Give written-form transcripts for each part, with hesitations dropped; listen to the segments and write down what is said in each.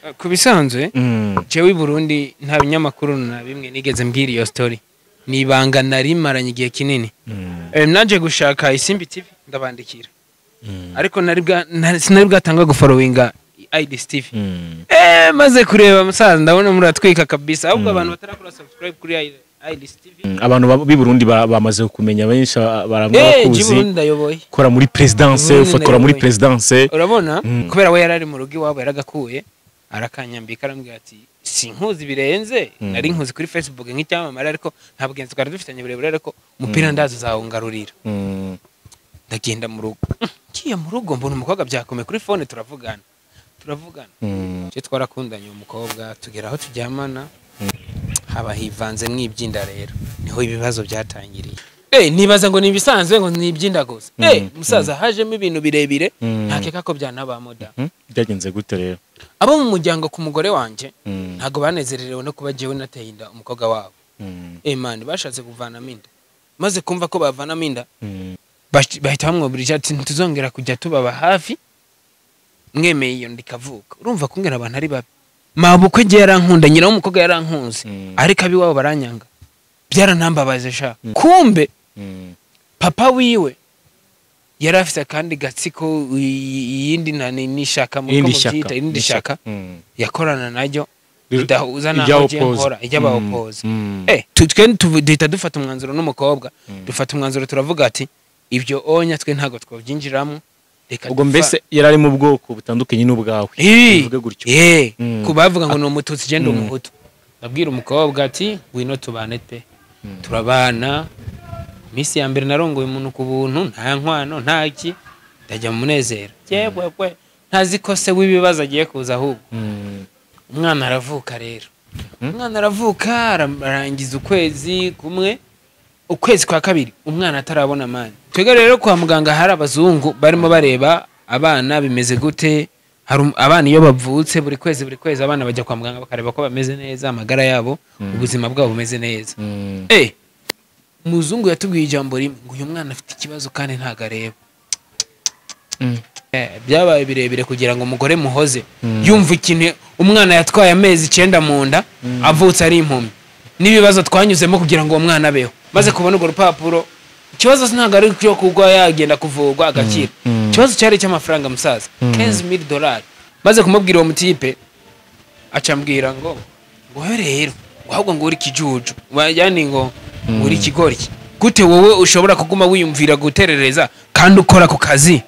Ku bisanzwe, jewe i Burundi nta binyamakuru na bimwe nigeze mbwira iyo story, ni ibanga narimaranye igihe kinini. Naje gushaka Isimbi TV ndabandikira, ariko sinari bwatanga gufollowinga Iris TV. Maze kureba musaza ndabona muratwika kabisa, ahubwo abantu batarakora subscribe kuri Iris TV. Abantu b'i Burundi bamaze kumenya benshi baramwakuzi. Burundi ndayoboye. Kora muri presidence, ufotora muri presidence. Urabona, kubera we yarari mu rugo iwabo yaragakuye arakanyambika, arambwira ati sinkuzi birenze, nari nkuzi kuri Facebook nk'icyamamare, ariko nta bugenzi twari dufitanye burebure, ariko umupira ndazo zawungarurira. Ndagenda mu rugo, ngiye mu rugo mbona umukobwa byakomeye kuri phone, turavugana. Je twarakundanye uwo mukobwa tugera aho turyamana, haba hivanze mwibyinda, rero niho ibibazo byatangiriye. Nibaza ngo nibisanzwe ngo nibyinda gusa. Musaza hajemo ibintu birebire, ntakeka ko byanabamo da. Byagenze gute rero? Abo mu muryango ku mugore wanje ntago banezererewe no kuba jewe nateye inda umukobwa wabo. Man bashatse kuvanamo inda. Maze kumva ko bavanamo inda, bahita bamwobirije ati ntituzongera kujya tubaba hafi, mwemeye iyo ndikavuka. Urumva kungera abantu ari babi. Mabukwe je yarankunda, nyina w'umukobwa yarankunze, ariko abiwabo baranyanga. Byaranambabaje sha. Kumbe papa wiwe yari afite kandi gatsiko iyindi nani nishaka mu byita irindi shaka yakorana naryo bidahuza naho je nkora ijya ba oppose. Twe duhita dufata umwanzuro n'umukobwa, dufata umwanzuro turavuga ati ibyo onya twe ntago twabyinjiramo. Ubwo mbese yarari mu bwoko butandukanye n'ubwawe, bivuge gutyo. Kubavuga ngo ni umututsi je ndi umuhutu. Ndabwira umukobwa ati wino tubane pe. Turabana. Misi ya mbere narongoye umuntu ku buntu, nta nkwano nta iki, ndajya mu munezero. Yebwe ntazi ko se w'ibibazo agiye kuza ahubwo. Umwana aravuka rero. Umwana aravuka arangiza ukwezi kumwe, ukwezi kwa kabiri umwana atarabona amani. Twega rero kwa muganga hari abazungu barimo bareba abana bimeze gute. Hari abana iyo bavutse buri kwezi abana bajya kwa muganga bakareba ko bameze neza, amagara yabo, ubuzima bwabo bumeze neza. Muzungu yatubwiye ijambo rimwe ngo uyu mwana afite ikibazo kandi ntago areba. Byabaye birebire kugira ngo umugore muhoze yumva ikintu umwana yatwaye amezi 9 mu nda, avutse ari impumyi, n'ibibazo twanyuzemo kugira ngo uwo mwana abeho. Maze kubona urwo rupapuro, ikibazo ntago ari cyo kugwa yagenda kuvurwa agakira. Ikibazo cyari cy'amafaranga musaza, $15,000. Maze kumubwira uwo mutipe acambwira ngo rero ahubwo ngo uri kijuju, yani ngo uri kigoryi, gute wowe ushobora kuguma wiyumvira guterereza kandi ukora ku kazi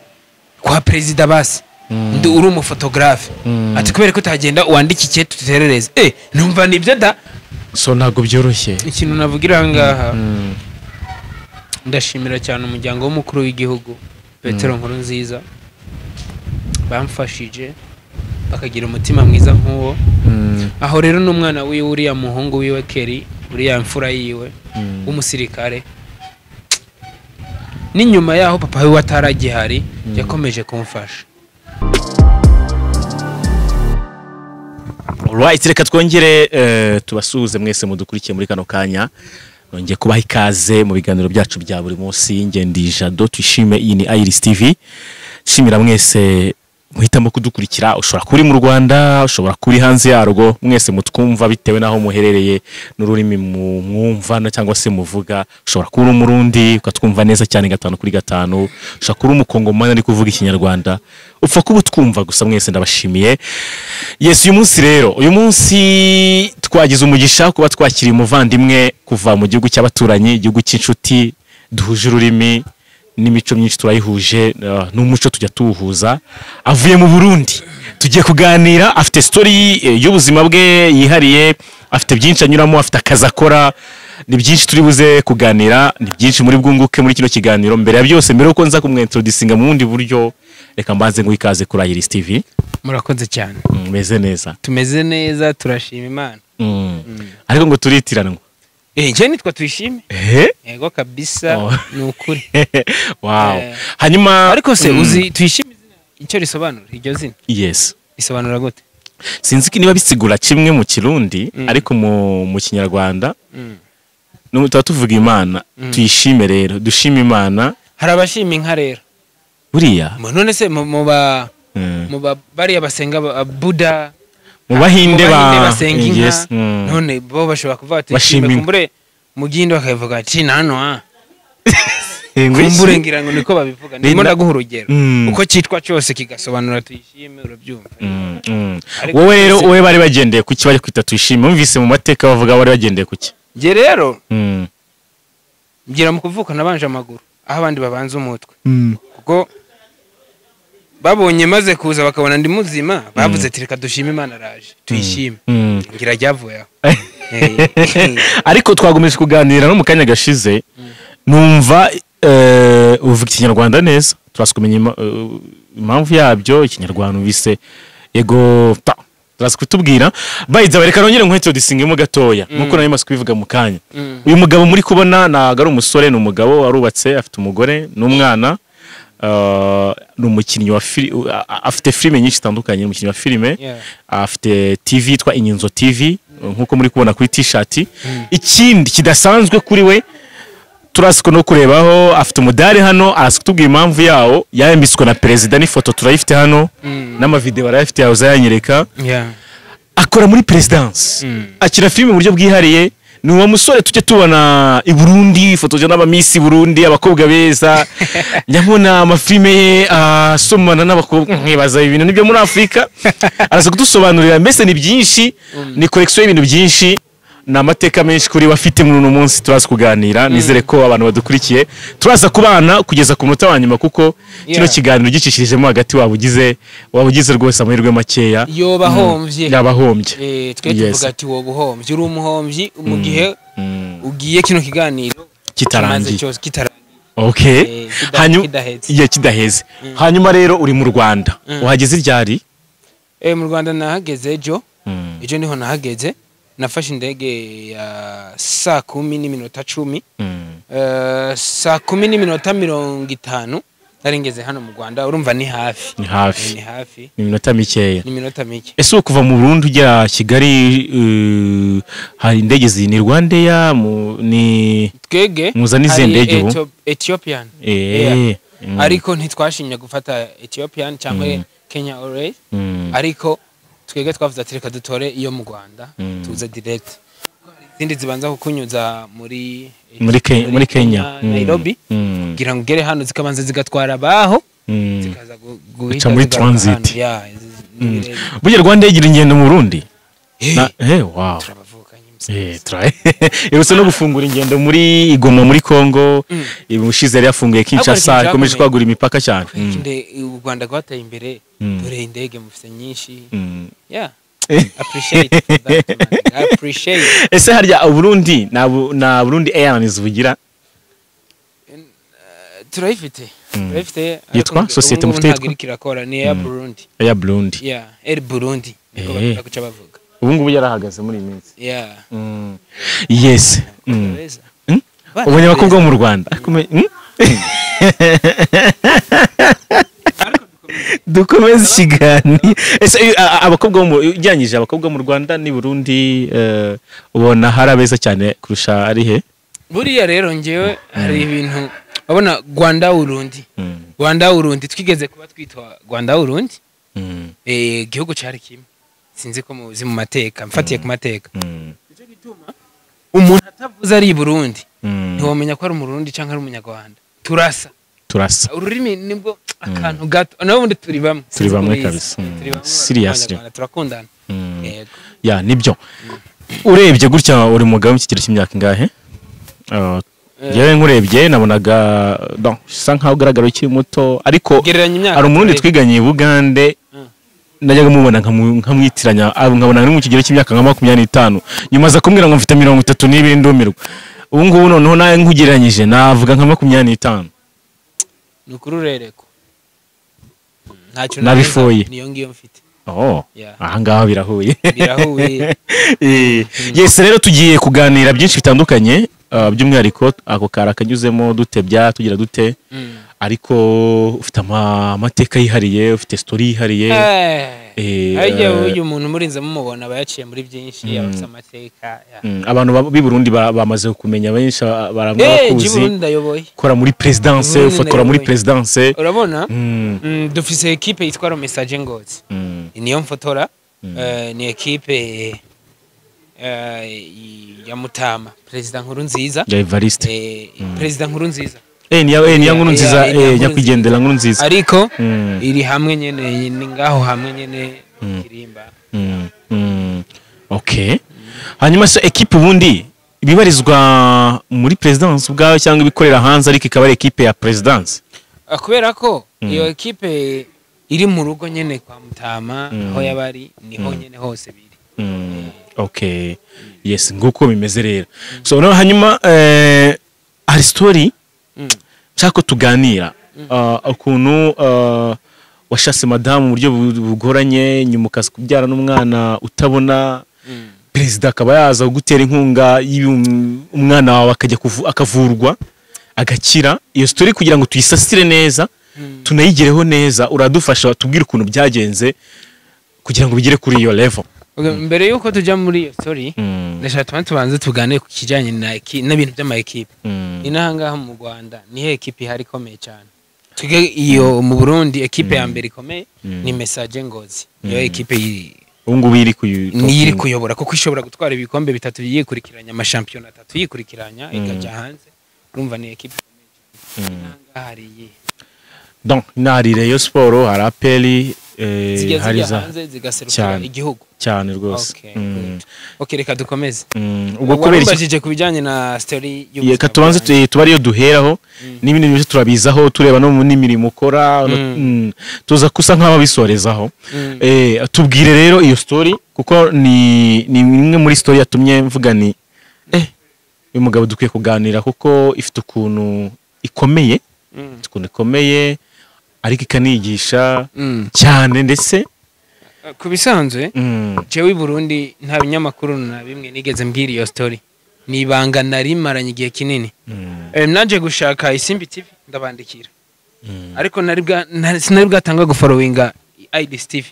kwa president basi ndi uri umufotographe, ati kubera ko utagenda uwandike tuterereze. Numva nibyo da. So ntago byoroshye. Ikintu navugira ngaha, ndashimira cyane umuryango w'umukuru w'igihugu Petero Nkurunziza, bamfashije bakagira umutima mwiza nk'uwo. Aho rero n'umwana wiwe uriya muhungu wiwe Kerry, uriya mfura yiwe w'umusirikare, n'inyuma yaho papa wiwe ataragihari yakomeje kumfasha. Alright, reka twongere tubasuhuze mwese mudukurikiye muri kano kanya. Nongeye kubaha ikaze mu biganiro byacu bya buri munsi. Ngendi Jado Tuyishime, iyi ni Iris TV. Shimira mwese muhitamo kudukurikira, ushobora kuri mu Rwanda, ushobora kuri hanze yarwo, mwese mutwumva bitewe naho muherereye n'ururimi mwumva na cyangwa se muvuga. Ushobora kuri umurundi ukatwumva neza cyane 5/5, ushobora kuri umukongomani ari kuvuga ikinyarwanda, upfa kuba utwumva gusa. Mwese ndabashimiye. Yes, uyu munsi rero, uyu munsi twagize umugisha kuba twakiriye umuvandimwe kuva mu gihugu cy'abaturanyi, igihugu cy'inshuti duhuje ururimi n'imico myinshi turayihuje, n'umuco tujya tuwuhuza. Avuye mu Burundi, tugiye kuganira, afite story y'ubuzima bwe yihariye, afite byinshi anyuramo, afite akazi akora, ni byinshi turi buze kuganira, ni byinshi muri bwunguke muri kino kiganiro. Mbere ya byose, mbere uko nza kumwintroducinga mu bundi buryo, reka mbanze ngo ikaze kuri Iris TV. Murakoze cyane. Meze neza. Tumeze neza, turashima Imana. Ariko ngo turitiranwa. Je nitwa Tuyishime. Yego kabisa, ni ukuri. Wow. Hanyuma ariko se uzi Tuyishime izina icyo risobanura, iryo zina? Yes. Risobanura gute? Sinzi niba bisigura kimwe mu Kirundi, ariko mu Kinyarwanda tuba tuvuga Imana. Tuyishime rero, dushime Imana. Hari abashima inka rero. Buriya? None se mu ba bariya basenga Buddha, Mu Bahinde basenga inka. Yes. None bo bashobora kuvuga ati Bashima tuyishime, inka. kumbure mu Gihinde bakabivuga ati nano kumbure ngira ngo niko babivuga, ndimo ndaguha urugero. Uko cyitwa cyose kigasobanura tuyishime, urabyumva. Ariko Wowe rero, twese- wowe bari bagendeye kuki bari kwita Tuyishime? Wumvise mu mateka bavuga bari bagendeye kuki? Njye rero ngira mu kuvuka nabanje amaguru aho abandi babanza umutwe, kuko babonye maze kuza bakabona ndi muzima, bavuze ati reka dushime Imana, araje, tuyishime. Ngira ryavuye aho. Ariko twagomeje kuganira no mu kanya gashize, numva uvuga ikinyarwanda neza. Turaza kumenya impamvu yabyo. Ikinyarwanda numvise yego ta turaza kutubwira. By the way, reka nongere nkwintroducingemo gatoya nkuko nari maze kubivuga mu kanya. Uyu mugabo muri kubona ntabwo ari umusore, ni umugabo arubatse, afite umugore n'umwana. Ni umukinnyi wa afite filime nyinshi zitandukanye, ni umukinnyi wa filime. Afite TV yitwa Inyunzo TV nkuko muri kubona kuri t-shirt. Ikindi kidasanzwe kuri we turazi ko no kurebaho, afite umudari hano, arazi kutubwira impamvu yawo, yambitswe na perezida, n'ifoto turayifite hano, n'amavideo arayafite, yahoze ayanyereka. Akora muri perezidansi, akina filime mu buryo bwihariye. Ni uwo musore tujya tubona i Burundi, ifotoje n'abamisi i Burundi, abakobwa beza. Nyabona amafilime ye asomana n'abakobwa, nkibaza ibintu nibyo muri Afurika. Araza kudusobanurira. Mbese ni byinshi, ni collection y'ibintu byinshi, ni amateka menshi kuri we afite. Muri uno munsi turaza kuganira. Nizere ko abantu badukurikiye turaza kubana kugeza ku munota wa nyuma, kuko kino kiganiro gicishirijemo hagati waba ugize rwose amahirwe makeya. Yoba ahombye. Yaba ahombye. Twe tuvuga ati woba uhombye, uri umuhombyi mu gihe ugiye kino kiganiro kitarangiye. Kimaze cyose kitarangiye. Okay. Hanyuma kidaheze. Iya, kidaheze. Hanyuma rero uri mu Rwanda, uhageze ryari? Mu Rwanda nahageze ejo. Ejo niho nahageze. Nafashe indege ya 10:10. 10:50 nari ngeze hano mu Rwanda. Urumva ni hafi. Ni hafi. Ni hafi. Ni iminota mikeya. Ni iminota mike. Ese ubu kuva mu Burundi ugera Kigali, hari indege ni Rwandair ni Twege Muza n'izihe hari ndege ubu? Ethiopian Air. Ariko ntitwashimye gufata Ethiopian cyangwa Kenya Airways. Ariko twebwe twavuze ati reka dutore iyo mu Rwanda, tuze direct. Izindi zibanza kukunyuza muri Muri Kenya. Nairobi, kugira ngo ugere hano zikabanza zigatwara abaho, zikaza guhita muri zigaruka transit. hano. Yeah, ni birebire. Burya Rwanda igira ingendo mu Burundi? Eh, Wow. turabavukanye musaza. Iherutse no gufungura ingendo muri Igoma muri Congo. Ubushize yari yafunguye Kinshasa, ikintu ikomeje cyakomeye. kwagura imipaka cyane. U Rwanda rwateye imbere. Dore indege mufite nyinshi. Yeah, appreciate for that, man. I appreciate. Ese harya Burundi na Burundi Airlines bugira? Turayifite, turayifite. Yitwa? Ariko Sosiyete ubu ngubu mufite ntabwo yitwa? iriko irakora. Ni Air Burundi. Air Burundi. Yeah, Air Burundi niko bakunda guca bavuga. Ubu ngubu yarahagaze muri iyi minsi. Yeah. Yes. Beza. Bana Ubonye abakobwa beza. bo mu Rwanda? Dukomeze ikiganiro. Ese abakobwa bo mu, ugereranyije abakobwa mu Rwanda n'i Burundi, ubona hari abeza cyane kurusha ari he? Buriya rero njyewe hari ibintu urabona, Rwanda Urundi, Rwanda Urundi, twigeze kuba twitwa Rwanda Urundi. Igihugu cyari kimwe. Sinzi ko muzi mu mateka, mfatiye ku mateka. Nicyo gituma umuntu atavuze ari i Burundi ntiwamenya ko ari Umurundi cyangwa ari Umunyarwanda. Turasa. Turasa. Ururimi nibwo akantu gato, naho ubundi turi bamwe. Turi Sinzi ko bamwe mubizi. kabisa. Turi bamwe. Seriously. Abanyarwanda turakundana. Yego. Ya, nibyo. Urebye gutya uri umugabo mu kigero cy'imyaka ingahe? Njyewe nkurebye nabonaga, bon, usa nkaho ugaragara ukiri muto, ariko Gereranya imyaka hari Umurundi turebe. twiganye i Bugande, najyaga mubona nkamwitiranya, nkabona ari mu kigero cy'imyaka nka 25, nyuma aza kumbwira ngo mfite 32, ndumirwa. Ubu ngubu noneho nawe nkugereranyije navuga nka 25. Ni ukuri urereko ntacyo Nabifoye. narenza, niyo ngiyo mfite. Oh, Yeah. aha ngaha birahuye. Birahuye. Yes, rero tugiye kuganira byinshi bitandukanye, by'umwihariko ako kari akanyuzemo dutebya tugira dute, ariko ufite amateka yihariye, ufite story yihariye. Harya uyu muntu murinze mumubona aba yaciye muri byinshi, aba afite amateka, yeah. Abantu b'i Burundi bamaze kumenya benshi Jya barakuzi. Burundi ndayoboye. Ukora muri presidence, Burundi ufotora muri ndayoboye. presidence. Urabona, dufise ekipe yitwa Message Ngozi, niyo mfotora. Ni ekipe ya Mutama, Perezida Nkuru Nziza. Ya Evariste. Perezida Nkuru Nziza. Ni ya Nkuru Nziza. Ya Nkuru Nyakwigendera Nkuru Nziza. Ariko iri hamwe nyene, ni ngaho hamwe nyene Kirimba. Okay, hanyuma se ekipe ubundi ibibarizwa muri présidence ubwayo cyangwa ibikorera hanze, ariko ikaba ari ekipe ya présidence? Kubera ko iyo ekipe iri mu rugo nyene kwa Mutama, aho yabari niho nyene hose biri. Okay, yes, nguko bimeze rero. So no hanyuma hari story nshaka ko tuganira, ukuntu washatse madamu mu buryo bugoranye, nyuma ukaza kubyara n'umwana utabona, perezida akaba yaza kugutera inkunga umwana wawe akajya akavurwa agakira. Iyo story, kugira ngo tuyisasire neza, tunayigereho neza, uradufasha tubwire ukuntu byagenze kugira ngo bigere kuri iyo level. Okay, mbere yuko tujya muri iyo story, ndashaka tubanze tuganire ku kijyanye n'ibintu by'ama ekipe. Inaha ngaha mu Rwanda nihe ekipe ihari ikomeye cyane? Twige iyo mu Burundi, ekipe ya mbere ikomeye ni Messager Ngozi, niyo ekipe Ubu ngubu iri ku niyo iri kuyobora, kuko ishobora gutwara ibikombe bitatu yikurikiranya, amashampiyona atatu yikurikiranya, ikajya hanze. Urumva ni ekipe ikomeye cyane. Inaha ngaha hari iyihe? Donc hari Rayon Sport, hari APR, Zijya hari zijya za hanze zigaserukira Cyane. igihugu. Cyane rwose. Okay, good. Okay, reka dukomeze. Ubwo kubera iki? Warumbajije ku bijyanye na story y'ubuzima Reka tubanze bwanjye. tuba ariyo duheraho, n'ibindi bintu turabizaho tureba no mu n'imirimo ukora, tuza kusa nk'ababisorezaho. Tubwire rero iyo story, kuko ni imwe muri story yatumye mvuga ni uyu mugabo dukwiye kuganira, kuko ifite ukuntu ikomeye, ifite ukuntu ikomeye ariko ikanigisha cyane ndetse. Ku bisanzwe, jewe i Burundi nta binyamakuru na bimwe nigeze mbwira iyo story, ni ibanga narimaranye igihe kinini. Naje gushaka Isimbi TV ndabandikira, ariko sinari bwatanga gufollowinga Iris TV.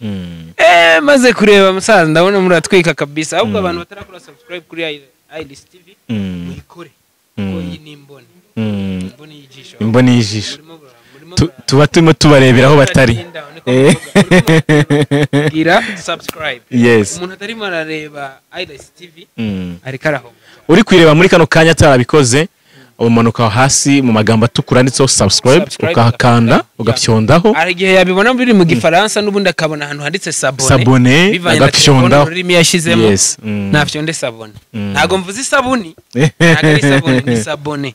Maze kureba musaza, ndabona muratwika kabisa. Ahubwo abantu batarakora subscribe kuri Iris TV, muyikore, kuko iyi ni imboni, imboni y'ijisho. Imboni y'ijisho. Murimo Tuba turimo tubarebera aho batari. Niko muvuga. Gira subscribe. Umuntu atarimo arareba Iris TV ariko arahomba. Uri kuyireba muri kano kanya atarabikoze, umanuka hasi mu magambo atukura handitseho subscribe, Subscribe, ukahakanda, ugafyondaho. Ugafyondaho. Hari igihe yabibona biri mu Gifaransa, n'ubundi akabona ahantu handitse s'abonner, S'abonner, bivanye na telefone, agafyondaho. ururimi yashizemo. Yes. Nafyonde s'abonner. Ntabwo mvuze isabuni, ntabwo ari isabune, ni s'abonner.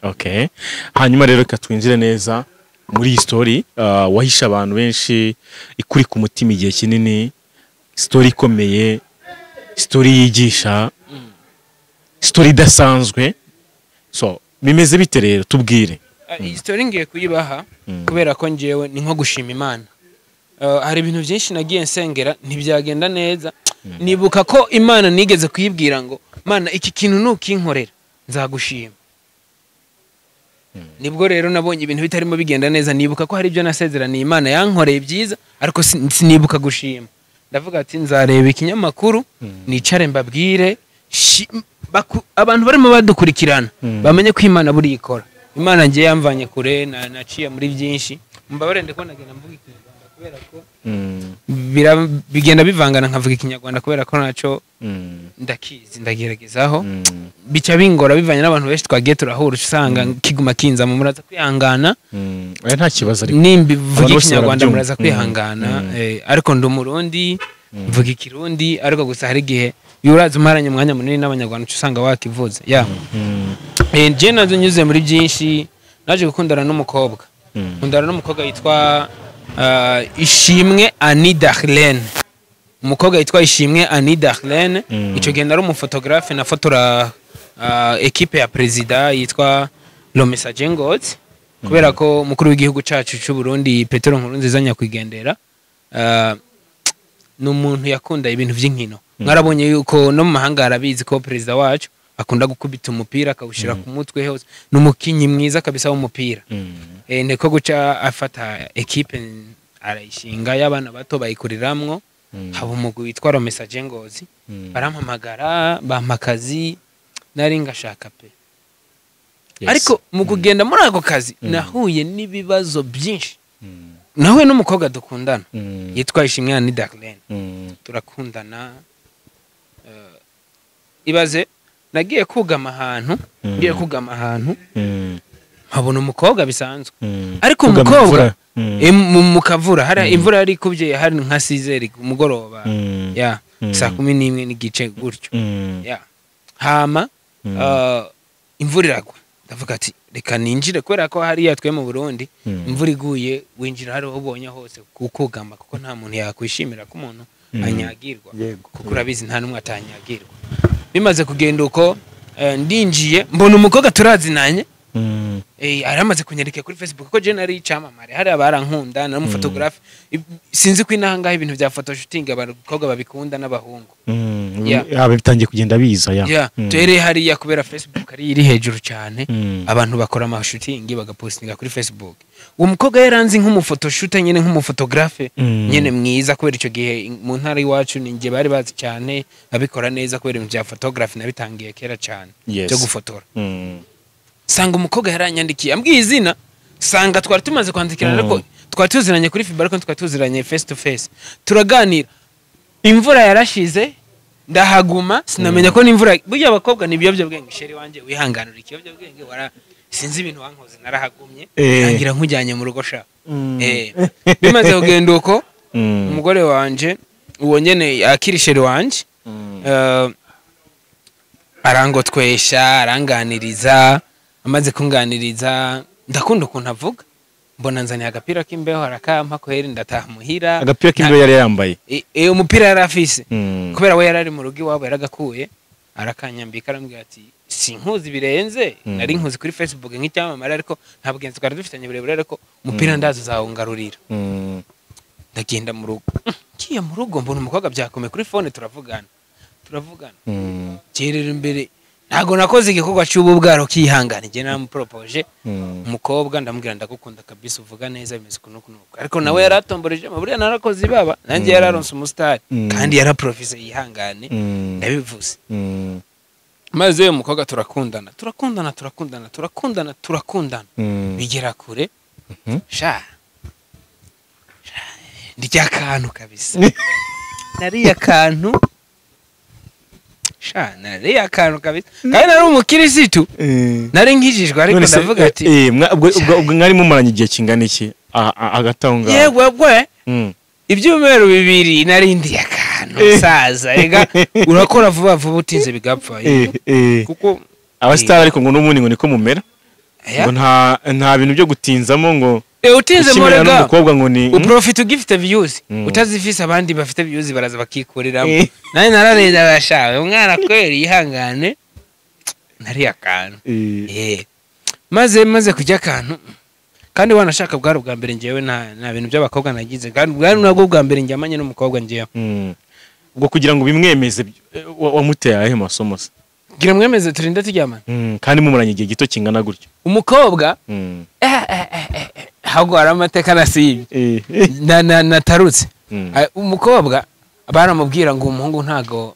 Okay, hanyuma rero reka twinjire neza muri iyi story wahishe abantu benshi, ikuri ku mutima igihe kinini, story ikomeye, story yigisha, story idasanzwe. So bimeze bite rero? Tubwire. Iyi story ngiye kuyibaha kubera ko njyewe ni nko gushima Imana. Hari ibintu byinshi nagiye nsengera ntibyagenda neza. Nibuka ko Imana nigeze kuyibwira ngo: "Mana, iki kintu nukinkorera nzagushima." Nibwo rero nabonye ibintu bitarimo bigenda neza, nibuka ko hari ibyo nasezeraniye Imana, yankoreye byiza, ariko sinibuka gushima. Ndavuga ati: "Nzareba ikinyamakuru, nicare mbabwire abantu barimo badukurikirana bamenye ko Imana buriya ikora." Imana ngiye yamvanye kure, naciye muri byinshi. Mbabare, ndiko nagenda mvuga Ikinyarwanda kubera ko bigenda bivangana, nkavuga Ikinyarwanda kubera ko naco ndakizi, ndageragezaho. Bica bingora bivanye n'abantu benshi twagiye turahura, usanga kiguma kinzamo. Muraza kwihangana. Oya, nta kibazo, ariko Nimba mvuga abantu bose Ikinyarwanda, barabyumva. muraza kwihangana. Ariko ndi Umurundi, mvuga Ikirundi, ariko gusa hari igihe iyo uraza umaranye umwanya munini n'Abanyarwanda, uca usanga wakivuze ya. Je nazo nyuze muri byinshi, naje gukundana n'umukobwa. Nkundana n'umukobwa yitwa Ishimwe Annie Darlene, umukobwa yitwa Ishimwe Annie Darlene. Icyo gihe nari umufotogarafe, nafotora ekipe ya perezida yitwa Le Messager Ngozi, kubera ko umukuru w'igihugu cyacu cy'u Burundi, Petero Nkurunziza nyakwigendera, ni umuntu yakunda ibintu by'inkino. Mwarabonye yuko no mu mahanga harabizi ko perezida wacu akunda gukubita umupira akawushyira ku mutwe hose, ni umukinnyi mwiza kabisa w'umupira. Niko guca afata ekipe arayishinga y'abana bato, bayikuriramwo, haba umugwi witwa Le Messager Ngozi. Barampamagara, bampa akazi, nari ngashaka pe. Yes. Ariko mu kugenda muri ako kazi nahuye n'ibibazo byinshi. Nawe n'umukobwa dukundana yitwa Ishimwe ni Darlene. Turakundana. Ibaze nagiye kugama ahantu, ngiye kugama ahantu nkabona umukobwa bisanzwe, ariko umukobwa mu kavura, hari imvura yari ikubye, hari nka 6h umugoroba, ya 11:30 gutyo. Ya hama imvura iragwa, ndavuga ati reka ninjire, kubera ko hariya twe mu Burundi imvura iguye winjira hari ubonye hose kukugama, kuko nta muntu yakwishimira ko umuntu anyagirwa, kuko urabizi nta numwe atanyagirwa. Bimaze kugenda uko, ndinjiye mbona umukobwa turazinanye, aramaze kunyereka kuri Facebook ko je nari icamamare, hari abarankunda, nari umufotographe, sinzi ko inanga ibintu bya photoshooting abakobwa babikunda n'abahungu. Yeah, bitangiye kugenda biza ya. Tere hariya kubera Facebook ari iri hejuru cyane, abantu bakora ama shooting bagapostinga kuri Facebook. Uwo mukobwa yaranzi nk'umufotoshooter nyene, nk'umufotographe nyene mwiza, kubera ico gihe mu ntara iwacu ninje bari bazi cyane abikora neza, kubera ibintu bya photography nabitangiye kera cyane byo gufotora. Sanga umukobwa yaranyandikiye ambwiye izina, sanga twari tumaze kwandikirana, ariko twari tuziranye kuri Facebook, ariko twari tuziranye face to face, turaganira. Imvura yarashize ndahaguma, sinamenya ko n'imvura. Burya abakobwa ni ibiyobyabwenge, sheri wanje wihanganura ikiyobyabwenge, wara sinzi ibintu wankoze, narahagumye ntangira nkujyanye mu rugo sha. Bimaze kugenda uko, umugore wanje uwo nyene akiri sheri wanje arangotwesha, aranganiriza. Amaze kunganiriza ndakunda ukuntu avuga, mbona nzaniye agapira k'imbeho arakampa kweri, ndataha muhira. Agapira k'imbeho yari yambaye? Umupira yari afise, kubera we yari ari mu rugo iwabo yaragakuye, arakanyambika, arambwira ati sinkuzi birenze, nari nkuzi kuri Facebook nk'icyamamare, ariko nta bugenzi twari dufitanye burebure, ariko umupira ndazi uzawungarurira. Ndagenda mu rugo, ngiye mu rugo mbona umukobwa byakomeye kuri phone, turavugana kerera imbere. Ntago nakoze igikorwa cy'ububwaro kihangana, nge namupropoje umukobwa ndamubwira ndagukunda kabisa, uvuga neza, bimeze kuno kuno, ariko nawe yaratomboreje buriya narakoze ibaba, nanjye yararonse umustar kandi yaraprofise yihangane, ndabivuze. Maze uyu mukobwa turakundana turakundana turakundana turakundana turakundana bigera kure. Sha ndya akantu kabisa, nariya akantu sha, nariya akantu kabisa, kandi nari umukirisitu, nari nkijijwe, ariko ndavuga ati ubwo mwari mumaranye igihe kingana iki hagati aho ngaho? Yewe bwe ibyumweru bibiri nari ndiye akantu saza, rega urakora vuba vuba utinze bigapfa. Kuko abastar ariko ngo n'ubundi ngo niko mumera, ngo nta bintu byo gutinzamo, ngo utinze morega umukobwa ngo ni uprofit ugifite views, utazifise abandi bafite views baraza bakikuriramo. Nari nararenza bashawe umwana kweri yihangane, nari akantu. Maze kujya akantu, kandi wanashaka bwari ubwa mbere ngewe nta bintu by'abakobwa nagize, kandi bwari nabwo bwa mbere njyamanye n'umukobwa ngewe. Ubwo kugira ngo bimwemeze wamuteye ahe masomo se? Gira mwemeze turinde turyamana. Kandi mumuranye igihe gito kingana gutyo. Umukobwa ahubwo hari amateka nasibye natarutse. Umukobwa baramubwira ngo umuhungu ntago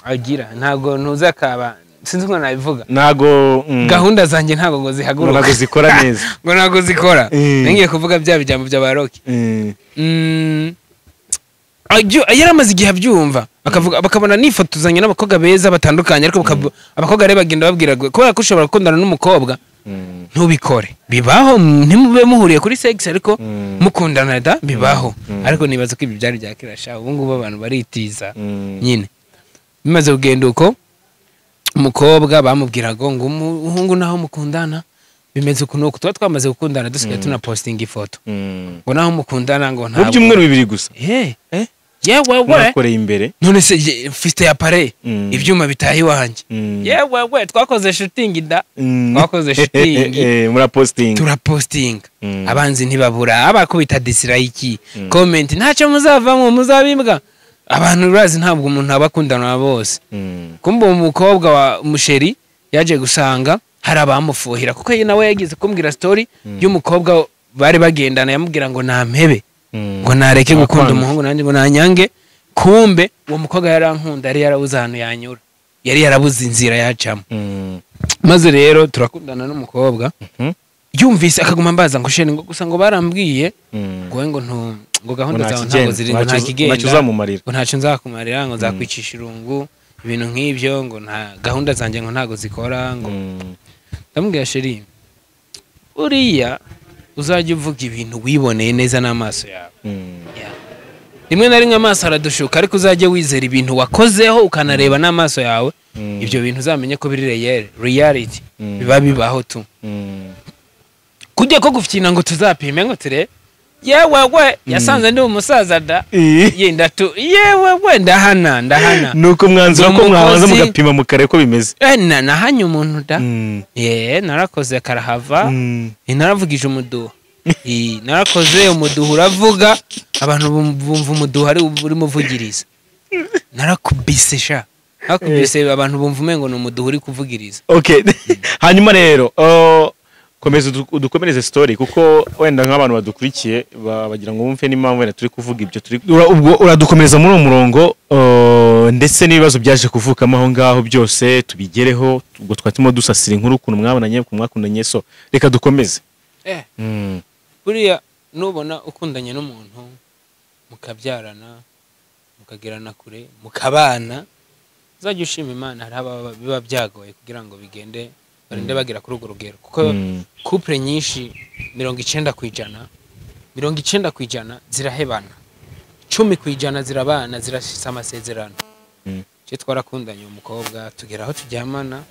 agira, ntago ntuzakaba, sinzi uko nabivuga, ntago gahunda zanjye ntago ngo zihaguruka, ntago zikora neza, ngo ntago zikora. Ngiye kuvuga bya bijambo by'abaroki. Yaramaze igihe abyumva, bakavuga bakabona nifotozanya n'abakobwa beza batandukanye, ariko abakobwa rero bagenda babwira kubera ko ushobora gukundana n'umukobwa ntubikore, bibaho, ntimube muhuriye kuri sex ariko mukundana da bibaho. Ariko nibaza ko ibi byari bya kera sha, ubu ngubu abantu baritiza nyine. Bimaze kugenda uko, umukobwa bamubwiraga ngo umuhungu naho mukundana bimeze uku nuku, tuba twamaze gukundana dusigaye tunapostinga ifoto, ngo naho mukundana ngo ntabwo mu byumweru bibiri gusa. Yewe mwakoreye imbere none se mfite ya pare ibyuma bitaha iwanjye. Yewe we twakoze shooting da, twakoze shooting murapostinga, turapostinga, abanzi ntibabura, abakubita dislike comment, ntacyo muzavamo muzabimbwa. Abantu urazi ntabwo umuntu aba akundana na bose. Kumbe umukobwa wa musheri yaje gusanga hari abamufuhira, kuko nawe yagize kumbwira story y'umukobwa bari bagendana, yamubwira ngo nampebe, ngo nareke gukunda umuhungu nanjye ngo nanyange. Kumbe uwo mukobwa yarankunda, yari yarabuze ahantu yanyura, yari yarabuze inzira yacamo. Maze rero turakundana n'umukobwa. Yumvise akaguma mbaza ngo chéri, ngo gusa ngo barambwiye ngo we ngo ntu ngo gahunda zawe ntabwo ziri, ngo nta kigenda, ntacyo uzamumarira, ngo ntacyo nzakumarira, ngo nzakwicisha irungu, ibintu nk'ibyo, ngo nta gahunda zanjye, ngo ntago zikora ngo. Ndamubwira: "Chéri, uriya uzajya uvuga ibintu wiboneye neza n'amaso yawe." Yeah. Rimwe na rimwe amaso aradushuka, ariko uzajye wizera ibintu wakozeho ukanareba n'amaso yawe. Ibyo bintu uzamenye ko biri real, reality, biba bibaho tu. Kujya ko gufyina ngo tuzapime ngo turebe, yewe we, yasanze ndi umusaza da. Yenda tu, yewe we, ndahana, ndahana. Nuko mwanzuro ko Ni mwabanza umukozi. mugapima mukareba ko bimeze. Eh, nahanye umuntu da. Ye, narakoze karahava. Naravugije umuduha. Narakoze umuduha uravuga, abantu bumva umuduha ari urimo uvugiriza. Narakubise sha, narakubise, abantu bumva umengo ni umuduha uri kuvugiriza. Okay, hanyuma rero komeza udukomereze story, kuko wenda nk'abantu badukurikiye bagira ngo bumve n'impamvu wenda turi kuvuga ibyo turi ubwo uradukomereza muri uwo murongo, ndetse n'ibibazo byaje kuvukamo aho ngaho byose tubigereho. Ubwo twari turimo dusasira inkuru ukuntu mwabonanye, ukuntu mwakundanye, so reka dukomeze. Buriya nubona ukundanye n'umuntu, mukabyarana, mukagerana kure, mukabana, uzajya ushima Imana. Hari ababa biba byagoye kugira ngo bigende, barinde bagera kuri urwo rugero, kuko couple nyinshi, 90%, 90% zirahebana, 10% zirabana, zirashisa amasezerano. Cyo twarakundanye uwo mukobwa, tugera aho turyamana,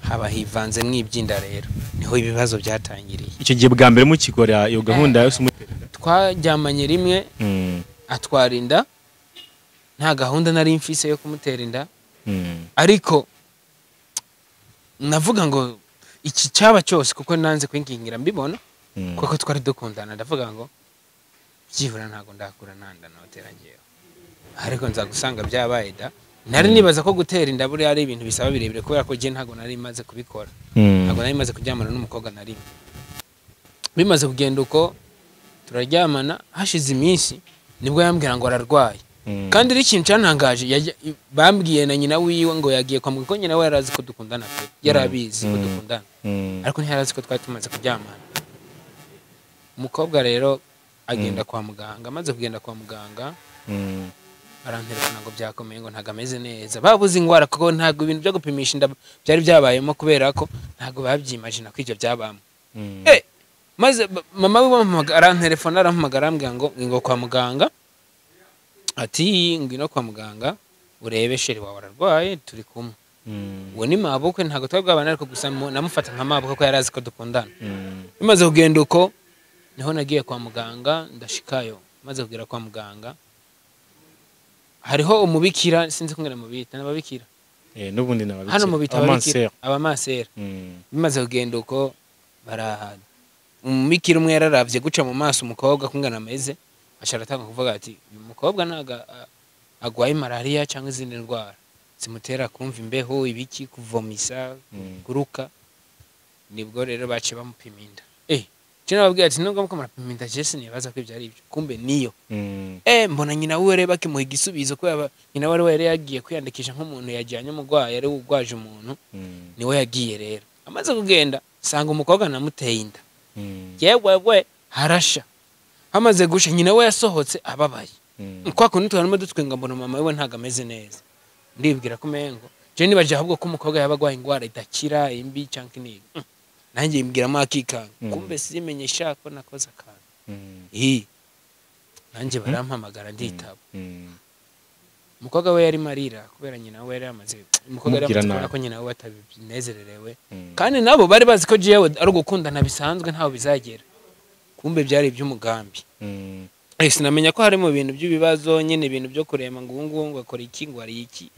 haba hivanze mw'ibyinda. Rero niho ibibazo byatangiriye. Icyo gihe bwa mbere mukikora iyo gahunda yose umutera? Twaryamanye rimwe, atwara inda. Nta gahunda nari mfise yo kumutera inda, ariko navuga ngo iki cyaba cyose, kuko nanze kwingingira mbibona, kuko twari dukundana. Ndavuga ngo byibura ntabwo ndakura nanda notera ngewe, ariko nza gusanga byabaye da. Nari nibaza ko gutera inda buriya ari ibintu bisaba birebire, kubera ko jye ntabwo nari maze kubikora, ntabwo nari maze kuryamana n'umukobwa na rimwe. Bimaze kugenda uko, turaryamana, hashize iminsi nibwo yambwira ngo ararwaye. Kandi rero ikintu cyantangaje, bambwiye na nyina wiwe ngo yagiye kwa muganga, ko nyina we yari azi ko dukundana pe, yari abizi ko dukundana, ariko ntiyari azi ko twari tumaze kuryamana. Umukobwa rero agenda kwa muganga. Amaze kugenda kwa muganga, barantelefona ngo byakomeye, ngo ntabwo ameze neza, babuze ingwara, kuko ntabwo ibintu byo gupimisha inda byari byabayemo, kubera ko ntabwo babyimagina ko ibyo byabamo. Maze mama we bamuhamagara, arantelefona, arampamagara, arambwira ngo kwa muganga, ati: "Ngwino kwa muganga urebe chéri wawe ararwaye, turi kumwe." Uwo ni mabukwe, ntabwo twari bwabana, ariko gusa namufata nka mabukwe ko yari azi ko dukundana. Bimaze kugenda uko, niho nagiye kwa muganga, ndashikayo. Maze kugera kwa muganga, hariho umubikira, sinzi kungena mubita n'ababikira. N'ubundi n'ababikira. Hano mubita ababikira, Abamansera. Abamansera. Bimaze kugenda uko, bara umubikira umwe yararavye guca mu maso umukobwa kungana ameze, aca aratanga kuvuga ati: "Uyu mukobwa ntago agwaye malariya cyangwa izindi ndwara zimutera kumva imbeho, ibiki, kuvomisa, kuruka." Nibwo rero baciye bamupima inda. Je nababwiye ati: "Nubwo muko murapima inda, je sinibaza ko ibyo ari ibyo." Kumbe niyo. Mbona nyina wiwe rero bakimuha igisubizo, kubera nyina we yari yagiye kwiyandikisha nk'umuntu yajyanye umurwayi, yari urwaje umuntu. Niwe yagiye rero. Amaze kugenda, sanga umukobwa namuteye inda. Yewe we, harasha. Hamaze gusha, nyina we yasohotse ababaye. Kwa kundi twarimo dutwenga, mbona mama we ntabwo ameze neza. Ndibwira ko umengo je nibaje ahubwo ko umukobwa yaba agwaye ingwara idakira imbi cyangwa iniga. Nanjye imbwiramo akikanga. Kumbe simenye sha ko nakoze akantu. Nanjye barampamagara, nditaba. Umukobwa we yarimo arira kubera nyina we yari yamaze, umukobwa yari Kumubwira yamaze kubona nabi. ko nyina we atabinezererewe. Kandi nabo bari bazi ko jewe ari ugukundana bisanzwe, ntaho bizagera. Kumbe byari iby'umugambi. Sinamenya ko hari mu bintu by'ibibazo nyine, ibintu byo kurema ngo ubu ngubu ngo akora iki, ngo ari iki.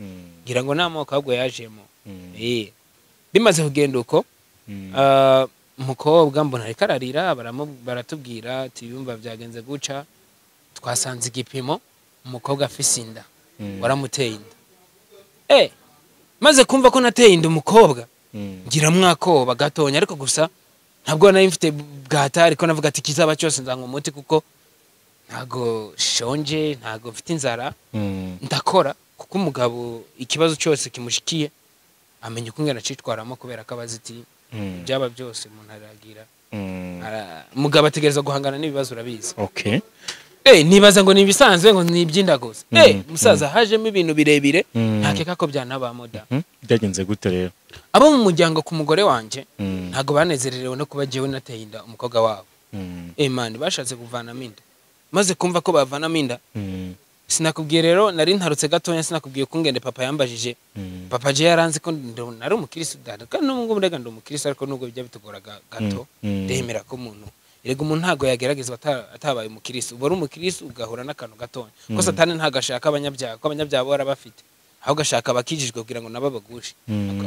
Ngira ngo n'amoko ahubwo yajemo. Bimaze kugenda uko, umukobwa mbona ariko ararira, baratubwira ati: "Yumva byagenze guca, twasanze igipimo umukobwa afise inda, waramuteye inda." Maze kumva ko nateye inda umukobwa, ngira mwakoba gatonya, ariko gusa ntabwo nari mfite bwatari ko navuga ati kizaba cyose nzanywa umuti, kuko ntago shonje, ntago mfite inzara. Ndakora, kuko umugabo ikibazo cyose kimushikiye amenya uko ingana acitwaramo, kubera ko abazi ati byaba byose umuntu aragira. Mugabo ategereza guhangana n'ibibazo, urabizi. Okay. Nibaza ngo ni ibisanzwe, ngo ni iby'inda gusa. Musaza, hajemo ibintu birebire, ntakeka ko byanabamo da. Byagenze gute rero? Abo mu muryango ku mugore wanje ntabwo banezererewe no kuba jewe nateye inda umukobwa wabo. Man, bashatse kuvanamo inda. Maze kumva ko bavanamo inda, sinakubwiye rero nari ntarutse gatonya, sinakubwiye kungende papa yambajije. Papa je yaranzi ko nari umukristo dada, kandi n'ubu ngubu ndega ndi umukristo, ariko nubwo bijya bitugora gato, ndemera ko umuntu, erega umuntu ntabwo yageragezwa atabaye umukristo. Uba uri umukristo ugahura n'akantu gatonya, ko Satani ntabwo ashaka abanyabyaha, ko abanyabyaha bahora bafite, ahubwo ashaka abakijijwe kugira ngo nabo bagushe,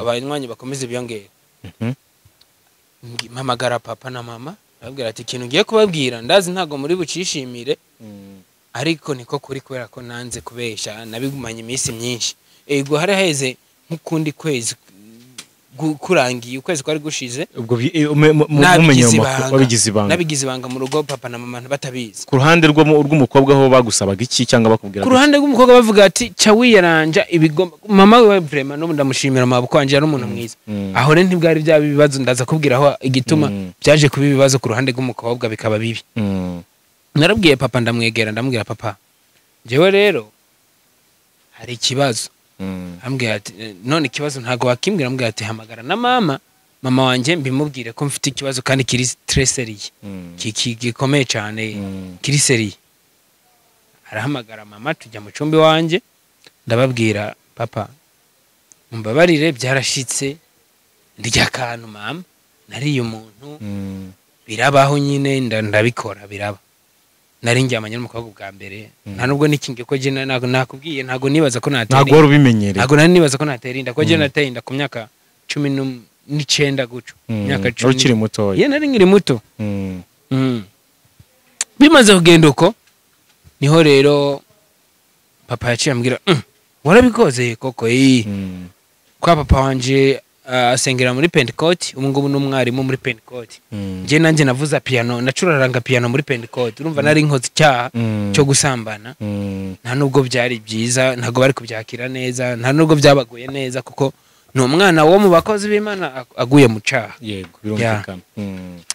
abanywanyi bakomeze biyongere. Mpamagara papa na mama, ndababwira ati ikintu ngiye kubabwira ndazi ntabwo muri bucishimire, ariko niko kuri, kubera ko nanze kubesha, nabigumanye iminsi myinshi. Ego, hari haheze nk'ukundi kwezi kurangiye, ukwezi kwari gushize. Ubwo mumenye Nabigize ayo makuru, ibanga. Wabigize ibanga? Nabigize ibanga mu rugo, papa na mama batabizi. Ku ruhande rw'umukobwa ho bagusabaga iki cyangwa bakubwira? Ku ruhande rw'umukobwa bavuga ati ca wiyaranja ibigomba. Mama we vraiment n'ubu ndamushimira, mabukwe wanje yari umuntu mwiza. Aho rero ntibwari byaba ibibazo, ndaza kubwira aho igituma byaje kuba ibibazo ku ruhande rw'umukobwa bikaba bibi. Narabwiye papa, ndamwegera, ndamubwira: "Papa, njyewe rero hari ikibazo." Ambwira ati: "None ikibazo ntabwo wakimbwira?" Ambwira ati: "Hamagara na mama, mama wanjye mbimubwire ko mfite ikibazo kandi kiri très sérieux, gikomeye cyane, kiri sérieux." Arahamagara mama, tujya mu cyumba iwanjye, ndababwira: "Papa, mumbabarire, byarashitse ndya akantu mama, nariye umuntu, birabaho nyine, ndabikora, biraba. Nari ndyamanye n'umukobwa bwa mbere, nta nubwo nikingiye, ko je nakubwiye ntabwo nibaza ko natera Ntabwo wari ubimenyereye. Ntabwo nari nibaza ko natera inda, ko je nateye inda ku myaka 19 guco, myaka Wari 10. ukiri mutoya. Ye, nari nkiri muto. Bimaze kugenda uko, niho rero papa yaciye ambwira: warabikoze koko?" Iyi kwa papa wanje asengera muri Pentecote, ubu ngubu ni umwarimu muri Pentecote. Njye nanjye navuza piano, nacuraranga piano muri Pentecote. Urumva nari nkoze icyaha cyo gusambana. Nta nubwo byari byiza, ntabwo bari kubyakira neza, nta nubwo byabaguye neza, kuko ni umwana wo mu bakozi b'Imana aguye mu cyaha. Yego, birumvikana.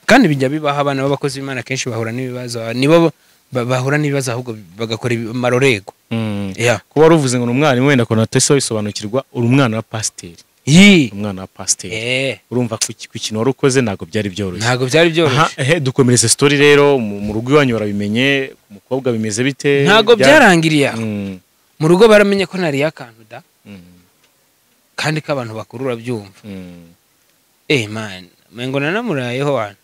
Kandi bijya bibaho, abana b'abakozi b'Imana kenshi bahura n'ibibazo, nibo bahura n'ibibazo ahubwo bagakora amarorego. Yeah. Kuba wari uvuze ngo ni umwarimu, wenda ko natese bisobanukirwa, uri umwana wa pasiteri. Yi. Umwana wa pasiteri. Eh. Urumva ku kintu wari ukoze ntabwo byari byoroshye. Ntabwo byari byoroshye. Aha, ehe, dukomereze story rero. Mu rugo iwanyu barabimenye, umukobwa bimeze bite? Ntabwo byarangiriye aho. Mu rugo baramenye ko nariye akantu da, kandi ko abantu bakuru, urabyumva. Man, mengo nanamurayeho wana.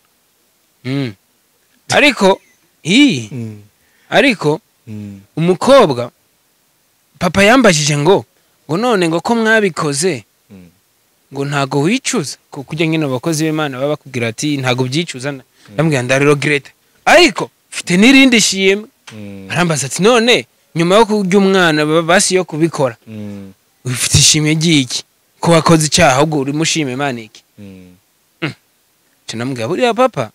Ariko ii ariko umukobwa, papa yambajije ngo none ngo ko mwabikoze, ngo ntago wicuza? Kuko kujya nyine abakozi b'Imana baba bakubwira ati ntago byicuza, ndamubwira ndaregretta, ariko mfite n'irindi shimwe. Arambaza ati: "None nyuma yo kurya umwana, basi yo kubikora, ufite ishimwe ry'iki ko wakoze icyaha, ahubwo urimo ushima Imana iki?" Nca ndamubwira: "Buriya papa,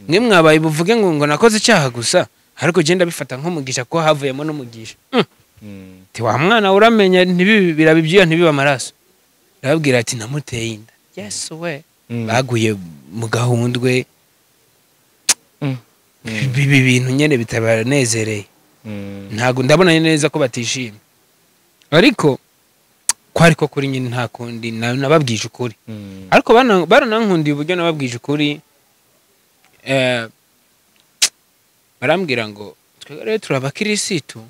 mwe mwabaye buvuge ngo nakoze icyaha gusa, ariko genda bifata nk'umugisha kuko havuyemo n'umugisha." Ati: "Wa mwana, uramenya ntibibe biraba ibyuya, ntibibe amaraso." Ndababwira ati namuteye inda. Yesu we! Baguye mu gahundwe. Biba ibintu nyine bitabanezereye. Ntabwo ndabona neza ko batishimye, ariko ko ariko kuri nyine nta kundi, nababwije ukuri. Ariko baranankundiye uburyo nababwije ukuri. Barambwira ngo twebwe rero turi abakirisitu,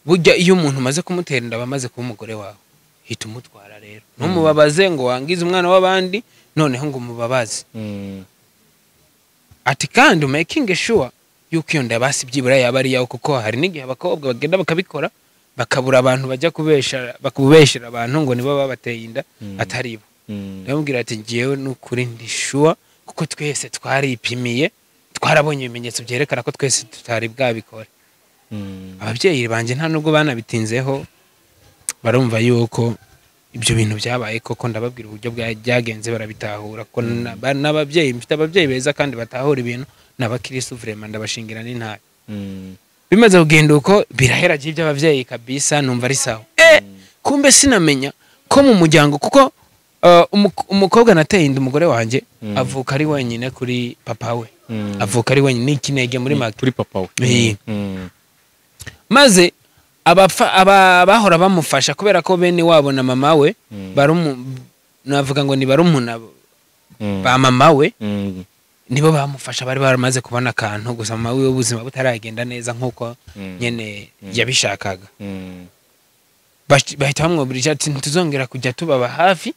burya iyo umuntu umaze kumutera inda aba amaze kuba umugore wawe, hita umutwara rero, ntumubabaze ngo wangize umwana w'abandi, noneho ngo umubabaze. Ati kandi making sure yuko iyo nda basi byibura yaba ari iyawe, kuko hari n'igihe abakobwa bagenda bakabikora, bakabura abantu bajya kubesha, bakubeshera abantu ngo nibo babateye inda, atari bo. Ndamubwira ati ngewe n'ukuri ndi sure, kuko twese twaripimiye, twarabonye ibimenyetso byerekana ko twese tutari bwabikore. Ababyeyi banjye nta nubwo banabitinzeho, barumva yuko ibyo bintu byabaye koko. Ndababwira uburyo byagenze, barabitahura ko n'ababyeyi, mfite ababyeyi beza kandi batahura ibintu, ni abakirisitu vraiment, ndabashingira n'intare. Bimaze kugenda uko, birahera by'ababyeyi kabisa, numva ari sawa. Kumbe sinamenya ko mu muryango, kuko Umukobwa nateye inda umugore wanjye avuka ari wenyine kuri papa we. Avuka ari wenyine ikinege muri make kuri papa we. Maze bahora bamufasha kubera ko bene wabo na mama we navuga ngo ni barumuna ba mama we, nibo bamufasha, bari baramaze kubona akantu gusa mama we ubuzima butaragenda neza nkuko nyene yabishakaga. Bahita bamwobirije ati ntituzongera kujya tubaba hafi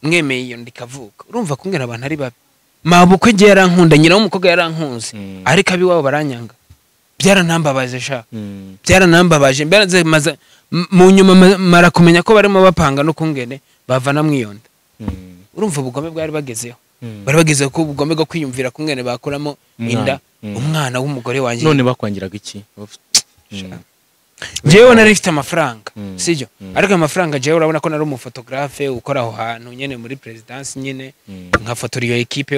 mwemeye iyo ndikavuka. Urumva kungera abantu ari babi. Mabukwe je yarankunda, nyina w'umukobwa yarankunze, ariko abiwabo baranyanga. Byaranambabaje sha. Byaranambabaje. Maze mu nyuma mara kumenya ko barimo bapanga no kungene bavana mwiyonda. Urumva ubugome bwari bagezeho. Bari bagezeho ko ubugome bwo kwiyumvira kungene bakuramo inda umwana w'umugore wanjye. None bakwangiraga iki? Jewe nari mfite amafaranga, sijyo? Ariko amafaranga jewe urabona ko nari umufotografe ukora aho hantu nyene muri presidence nyene, nkafotora iyo equipe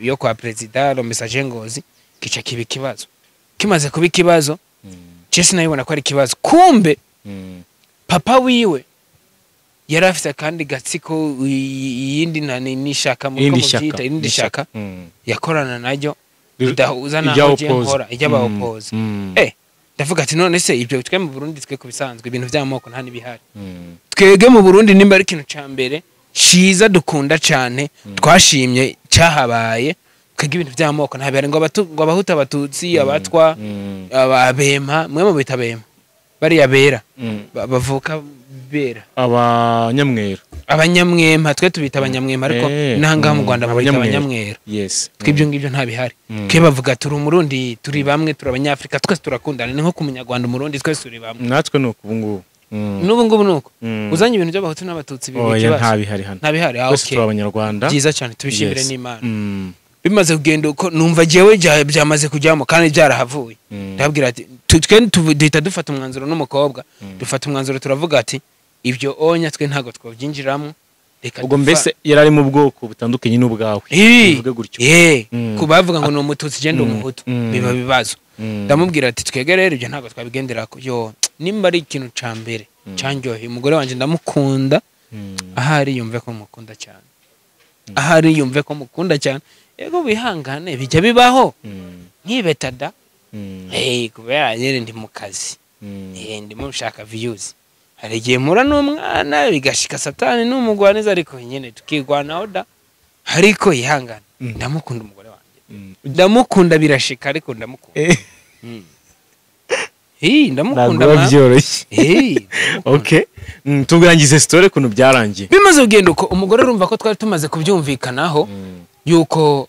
yo kwa president le message Ngozi, kica kiba ikibazo. Kimaze kuba ikibazo, je sinabibona ko ari ikibazo. Kumbe papa wiwe yari afite kandi gatsiko iyindi nani nishaka mu ko irindi shaka yakorana naryo bidahuza naho je nkora ijya oppose. Ndavuga ati none se ibyo twe mu Burundi twe kubisanzwe ibintu by'amoko nta nibihari. Twege mu Burundi nimba ari ikintu ca mbere ciza dukunda cyane twashimye cyahabaye, twege ibintu by'amoko nta bihari ngo abahuta abatutsi abatwa ababema mwe mu bitabema bari yabera bavuka bera abanyamwero abanyamwema twe tubita abanyamwema ariko nahanga mu Rwanda babita abanyamwero. Yes, twibyo ngibyo nta bihari. Twe bavuga turi umurundi turi bamwe turi abanyafrika twese turakundana, ni nko kumunyarwanda umurundi twese turi bamwe. Natwe nuko ubu ngubu n'ubu ngubu nuko uzanye ibintu by'abahutu n'abatutsi bibi kibazo. Nta bihari hano, nta bihari. Twese turi abanyarwanda. Byiza cyane tubishimire n'Imana. Bimaze kugenda uko numva jewe byamaze kujyamo kandi byarahavuye. Ndabwira ati twe duhita dufata umwanzuro n'umukobwa, dufata umwanzuro turavuga ati ibyo onya twe ntago twabyinjiramo. Reka ubwo mbese yarari mu bwoko butandukanye n'ubwawe bivuge gutyo. Kubavuga ngo ni umututsi genda umuhutu biba bibazo. Ndamubwira ati twege rero ibyo ntago twabigenderako. Yo nimba ari ikintu ca mbere cyanjyoheye umugore wanje ndamukunda, ahari yumve ko mukunda cyane, ahari yumve ko mukunda cyane. Ego bihangane bijya bibaho nkibeta da. Kubera nyene ndi mu kazi, ndimo nshaka views. Hari igihe mura n'umwana bigashika satani n'umugwaneza ariko nyene tukigwanaho da. Ariko yihangane ndamukunda umugore wanjye, ndamukunda birashika ariko ndamukunda. Ndamukunda byoroshye. Okay, turangize story kuntu byarangiye. Bimaze kugenda uko umugore urumva ko twari tumaze kubyumvikanaho yuko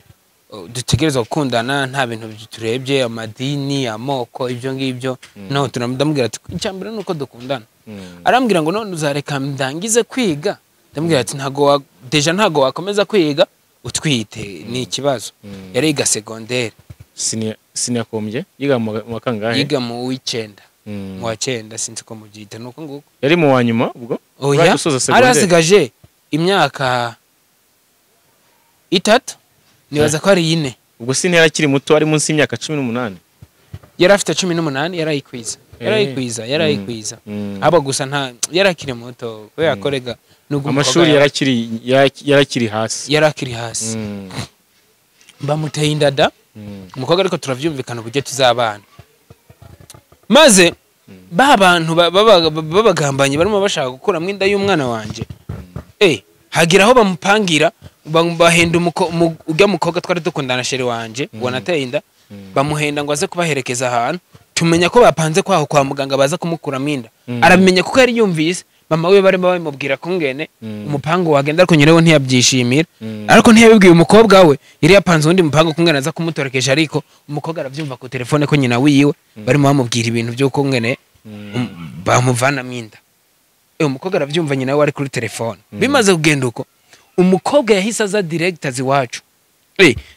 dutegerezwa gukundana nta bintu turebye amadini amoko ibyo ngibyo. No turamubwira ati icyambere nuko dukundana. Arambwira ngo none uzareka ndangize kwiga. Ndamubwira ati ntago deja ntago wakomeza kwiga utwite ni ikibazo. Yari yiga secondaire. Siniyakombye yiga mu kangahe? Yiga mu w'icenda. Mu wa 9 sinzi ko mubyita nuko nguko. Yari mu wa nyuma ubwo? Oya, arasigaje imyaka 3 nibaza ko ari 4. Ubwo sini yarakiri muto ari munsi y'imyaka 18. Yari afite 18 yarayikwiza. Yarayikwiza. Aba gusa nta yarakiri muto kubera korega nubwo amashuri yarakiri hasi. Yarakiri hasi. Bamuteye indada. Umukobwa ariko turavyumvikana uburyo tuzabana. Maze ba bantu babagambanye barimo bashaka gukuramo inda y'umwana wanje. Hagira aho bamupangira bahenda ujya mukobwa twari dukundana shere wanje ngo nateye inda, bamuhenda ngo aze kubaherekeza ahantu. Tumenya ko bapanze kwaho kwa muganga baza kumukuramo inda. Aramenya kuko yari yumvise mama we barimo bamubwira ko ngene umupango wagenda ariko nyirewe ntiyabyishimira. Ariko ntiyabibwiye umukobwa we yari yapanze undi mupango kungena aza kumutorekesha, ariko umukobwa aravyumva ku telefone ko nyina wiwe barimo bamubwira ibintu byo kungene bamuvana minda. Umukobwa aravyumva nyina we ari kuri telefone. Bimaze kugenda uko umukobwa yahise aza directors iwacu.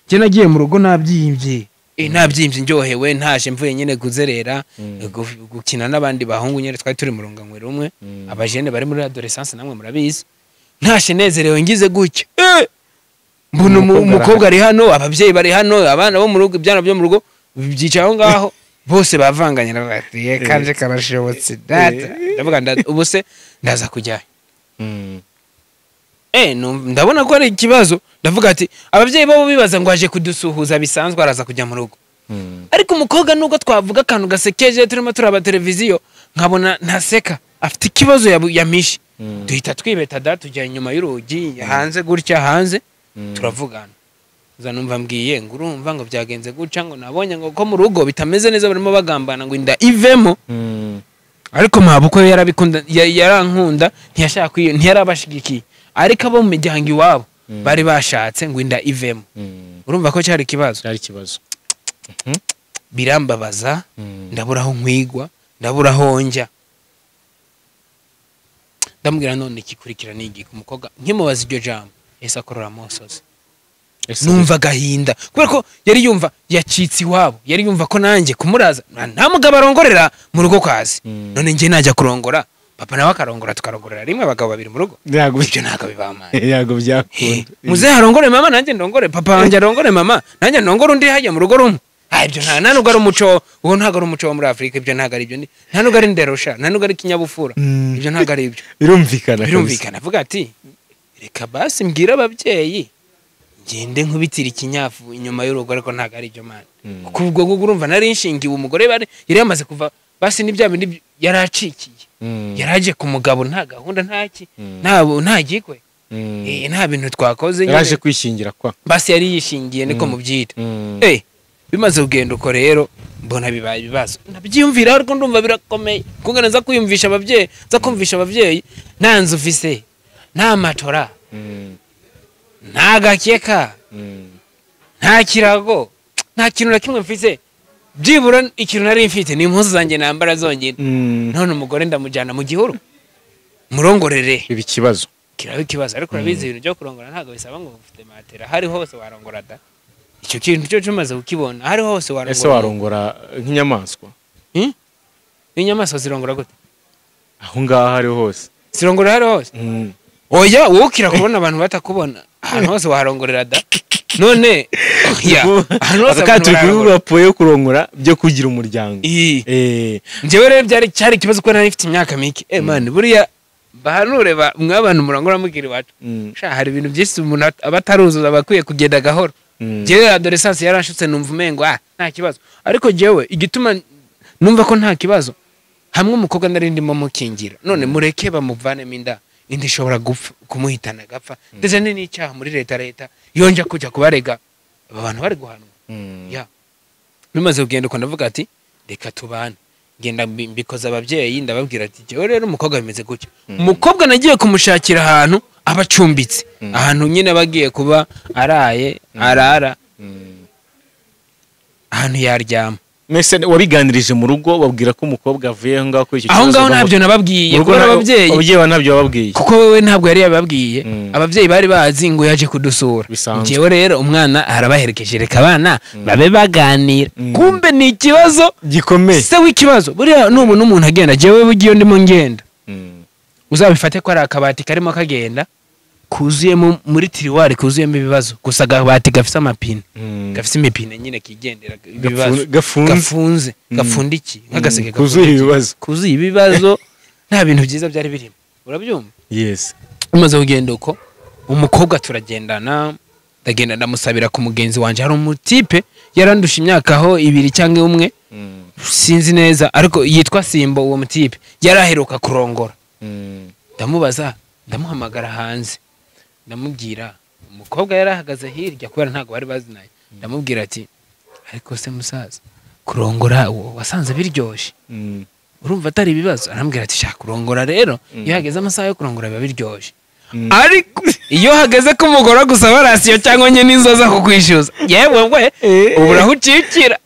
Je nagiye mu rugo nabyimbye. Nabyimbye ndyohewe ntaje mvuye nyene kuzerera gukina n'abandi bahungu nyene twari turi mu runganwe rumwe, abajene bari muri adolescence namwe murabizi. Ntashe nezerewe ngize gutya mbona umukobwa ari hano, ababyeyi bari hano, abana bo mu rugo ibyana byo mu rugo byicaye aho ngaho bose bavanganye bati kanje karashobotse data. Ndavuga ubu se ndaza kujyayo. Ndabona ko ari ikibazo. Ndavuga ati ababyeyi babo bibaza ngo aje kudusuhuza bisanzwe, araza kujya mu rugo. Ariko umukobwa nubwo twavuga akantu gasekeje turimo turaba televiziyo, nkabona ntaseka, afite ikibazo yamishe. Duhita twibeta da, tujya inyuma y'urugi hanze gutya, hanze turavugana. Uza numva mbwiye ngo urumva ngo byagenze gutya, ngo nabonye ngo ko mu rugo bitameze neza, barimo bagambana ngo inda ivemo. Ariko mabukwe yarabikunda, yarankunda, ntiyashaka, ntiyarabashigikiye. Ariko abo mu miryango iwabo bari bashatse ngo inda ivemo. Urumva ko cyari ikibazo. Cyari ikibazo. Birambabaza, ndabura aho nkwigwa, ndabura aho njya. Ndamubwira none ikikurikira ni igiki? Umukobwa nkimubaza iryo jambo ese akorora amosozi, numva agahinda kubera ko yari yumva yacitse iwabo, yari yumva ko nanjye kumuraza nta mugabo arongorera mu rugo kazi. None njye najya kurongora, papa nawe akarongora, tukarongorera rimwe abagabo babiri mu rugo, ibyo ntabwo bibamana. Ntabwo byakunda. Muzehe arongore mama, nanjye ndongore, papa wanjye arongore mama, nanjye ndongore undi hajya mu rugo rumwe. Ibyo nta nubwo ari umuco, uwo ntabwo ari umuco wo muri Afurika, ibyo ntabwo ari ibyo, nta nubwo ari nderosha, nta nubwo ari ikinyabupfura, ibyo ntabwo ari ibyo. Birumvikana. Birumvikana. Avuga ati reka basi mbwira ababyeyi ngende nkubitira ikinyafu inyuma y'urugo, ariko ntabwo ari ibyo mana. Kuko ubwo ngubwo urumva nari nshingiwe umugore yari yamaze kuva, basi ni bya bindi yaracikiye, yaraje ku mugabo nta gahunda, ntaki, nta gikwe, nta bintu twakoze, yaraje kwishingira kwa basi yari yishingiye, niko mubyita. Bimaze kugenda uko rero mbona bibaye ibibazo, ndabyiyumvira ariko ndumva birakomeye kungana nza kwiyumvisha ababyeyi, nza kumvisha ababyeyi nta nzu ufise, nta matora, nta gakeka, nta kirago, nta kintu na kimwe mfise. Byibura ikintu nari mfite ni impuzu zanjye nambara zonyine. None umugore ndamujyana mu gihuru murongorere, ibi kibazo kiraba ikibazo. Ariko urabizi ibintu byo kurongora ntabwo bisaba ngo ufite matera, hari hose warongora da. Icyo kintu cyo tumaze kukibona, hari hose warongora. Ese warongora nk'inyamaswa? Inyamaswa zirongora gute? Aho ngaho hari hose zirongora, hari hose. Oya wowe ukira kubona abantu batakubona, ahantu hose warongorera da. None ya ahantu hose abantu barongora yo kurongora byo kugira umuryango. Njyewe rero byari cyari ikibazo ko nari mfite imyaka mike. Man buriya bahanure mwabantu murangora mugira iwacu. Sha hari ibintu byinshi umuntu aba ataruzuza abakwiye kugenda gahoro. Njyewe adolescence yaranshutse numva umengo nta kibazo. Ariko njyewe igituma numva ko nta kibazo, hamwe umukobwa nari ndimo mukingira, none mureke bamuvanemo inda, indi ishobora kumuhitana agapfa. Ndetse ni n'icyaha muri leta yonja kujya kubarega aba bantu bari guhanwa. Ya bimaze kugenda uko ndavuga ati reka tubane. Ngenda mbikoza ababyeyi, ndababwira ati jewe rero umukobwa bimeze gutya. Umukobwa nagiye kumushakira ahantu abacumbitse, ahantu nyine bagiye kuba araye arara, ahantu yaryama. Mwese wabiganirije mu rugo babwira ko umukobwa avuye aho ngaho kuri icyo kibazo? Aho ngaho ntabyo nababwiye, kuko ababyeyi ntabyo bababwiye, kuko wewe ntabwo yari yababwiye. Ababyeyi bari bazi ngo yaje kudusura. Njyewe rero umwana arabaherekeje, reka abana babe baganira. Kumbe ni ikibazo gikomeye, se w'ikibazo. Buriya nubu n'umuntu agenda, jewe bugiye ndimo ngenda, uzabifate ko ari akabati karimo kagenda kuzuyemo muri tiriwari, kuzuyemo ibibazo gusa. Agabati gafise amapine, gafise imipine nyine kigendera ibibazo, gafunze, gafundikiye nk'agaseke, kuzuye ibibazo, kuzuye ibibazo. Nta bintu byiza byari birimo, urabyumva? Yes. Bimaze kugenda uko umukobwa turagendana, ndagenda ndamusabira ku mugenzi wanje. Hari umutipe yarandusha imyaka aho 2 cyangwa 1, sinzi neza, ariko yitwa Simbo. Uwo mutipe yaraheruka kurongora. Ndamubaza, ndamuhamagara hanze, ndamubwira umukobwa yarahagaze hirya kubera ntabwo bari bazinanye. Ndamubwira ati ariko se musaza, kurongora wasanze biryoshye, urumva atari ibibazo? Arambwira ati shaka kurongora rero, iyo hageze amasaha yo kurongora biba biryoshye, ariko iyo hageze ko umugore gusaba rasiyo cyangwa nye n'inzoza kukwishyuza, yewe we ubura aho ucikira.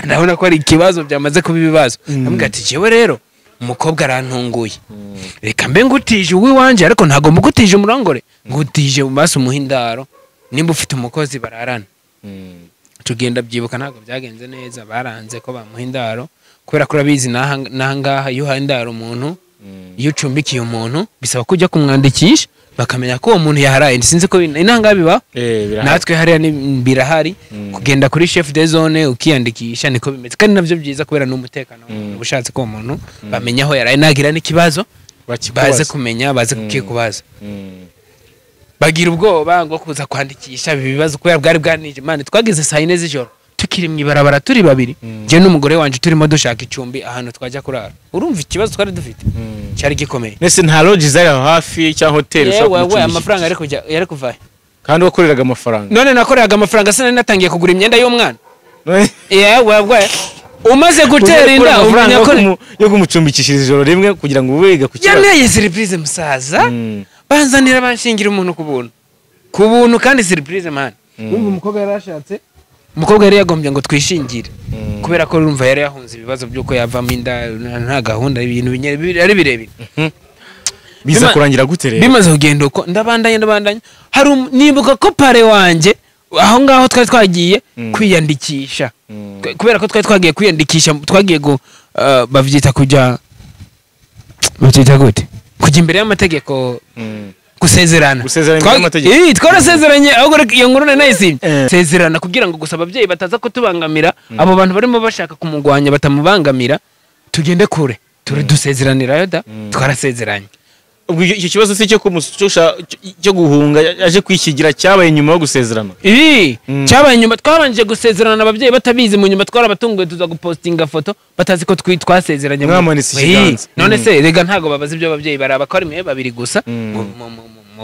Ndabona ko ari ikibazo, byamaze kuba ibibazo. Ndamubwira ati jewe rero umukobwa arantunguye, reka mbe ngutije uwiwanje, ariko ntago mugutije umurongore, ngutije basi umuhindaro, nimba ufite umukozi bararana. Tugenda byibuka ntabwo byagenze neza, baranze ko bamuhindaro kubera ko urabizi n'aha ngaha iyo uhaye indaro umuntu, iyo ucumbikiye umuntu bisaba kujya kumwandikisha bakamenya ko uwo muntu yaharaye. Sinzi ko inaha biba, natwe hariya birahari, kugenda kuri chef de zone ukiyandikisha, niko bimeze. Kandi navyo byiza kubera n'umutekano, ubushatse ko umuntu bamenya aho yaraye, nagira n'ikibazo baze kumenya, baze kukikubaza. Bagira ubwoba ngo kuza kwandikisha ibi bibazo kubera bwari bwanije. Man, twageze saa 4 z'ijoro tukiri mu ibarabara turi babiri, je n'umugore wanje, turimo dushaka icumbi ahantu twajya kurara. Urumva ikibazo twari dufite cyari gikomeye. Nese nta lodge zari aho hafi cyangwa hoteli ushobora Yewe we, kumucumbikira? amafaranga yari kujya, yari kuvahe? Kandi wakoreraga amafaranga. None nakoreraga amafaranga, sinari natangiye kugura imyenda y'umwana? Yewe we, umaze gutera inda amafaranga umenya ko yo kumucumbikishiriza ijoro rimwe kugira ngo ube wiga ku kibazo. Yanteye surprise, musaza. Banzanira, banshingira umuntu ku buntu, ku buntu, kandi surprise, man. Urumva umukobwa yari ashatse, umukobwa yari yagombye ngo twishingire, kubera ko urumva yari yahunze ibibazo by'uko yavamo inda nta gahunda, ibintu ari birebire. Biza kurangira gute rero? Bimaze kugenda uko, ndabandanya, ndabandanya, hari nibuka ko parrain wanjye aho ngaho twari twagiye kwiyandikisha. Kubera ko twari twagiye kwiyandikisha, twagiye gu bavyita kujya, bavyita gute, kujya imbere y'amategeko, gusezerana. Gusezerana imbere y'amategeko. Twarasezeranye ahubwo, reka iyo nkuru nari nayisibye. Sezerana kugira ngo gusa ababyeyi bataza kutubangamira, abo bantu barimo bashaka kumugwanya batamubangamira, tugende kure turi dusezeranirayo da. Twarasezeranye. Ubwo icyo kibazo si cyo kumushusha, cyo guhunga aje kwishyingira, cyabaye nyuma yo gusezerana? Ii, cyabaye nyuma. Twabanje gusezerana ababyeyi batabizi, mu nyuma twarabatunguye tuza gupostinga foto batazi ko twasezeranye. Mwamanitse Ii, ikiganza. None se rega ntago babaza ibyo ababyeyi, baraba ko ari mwe babiri gusa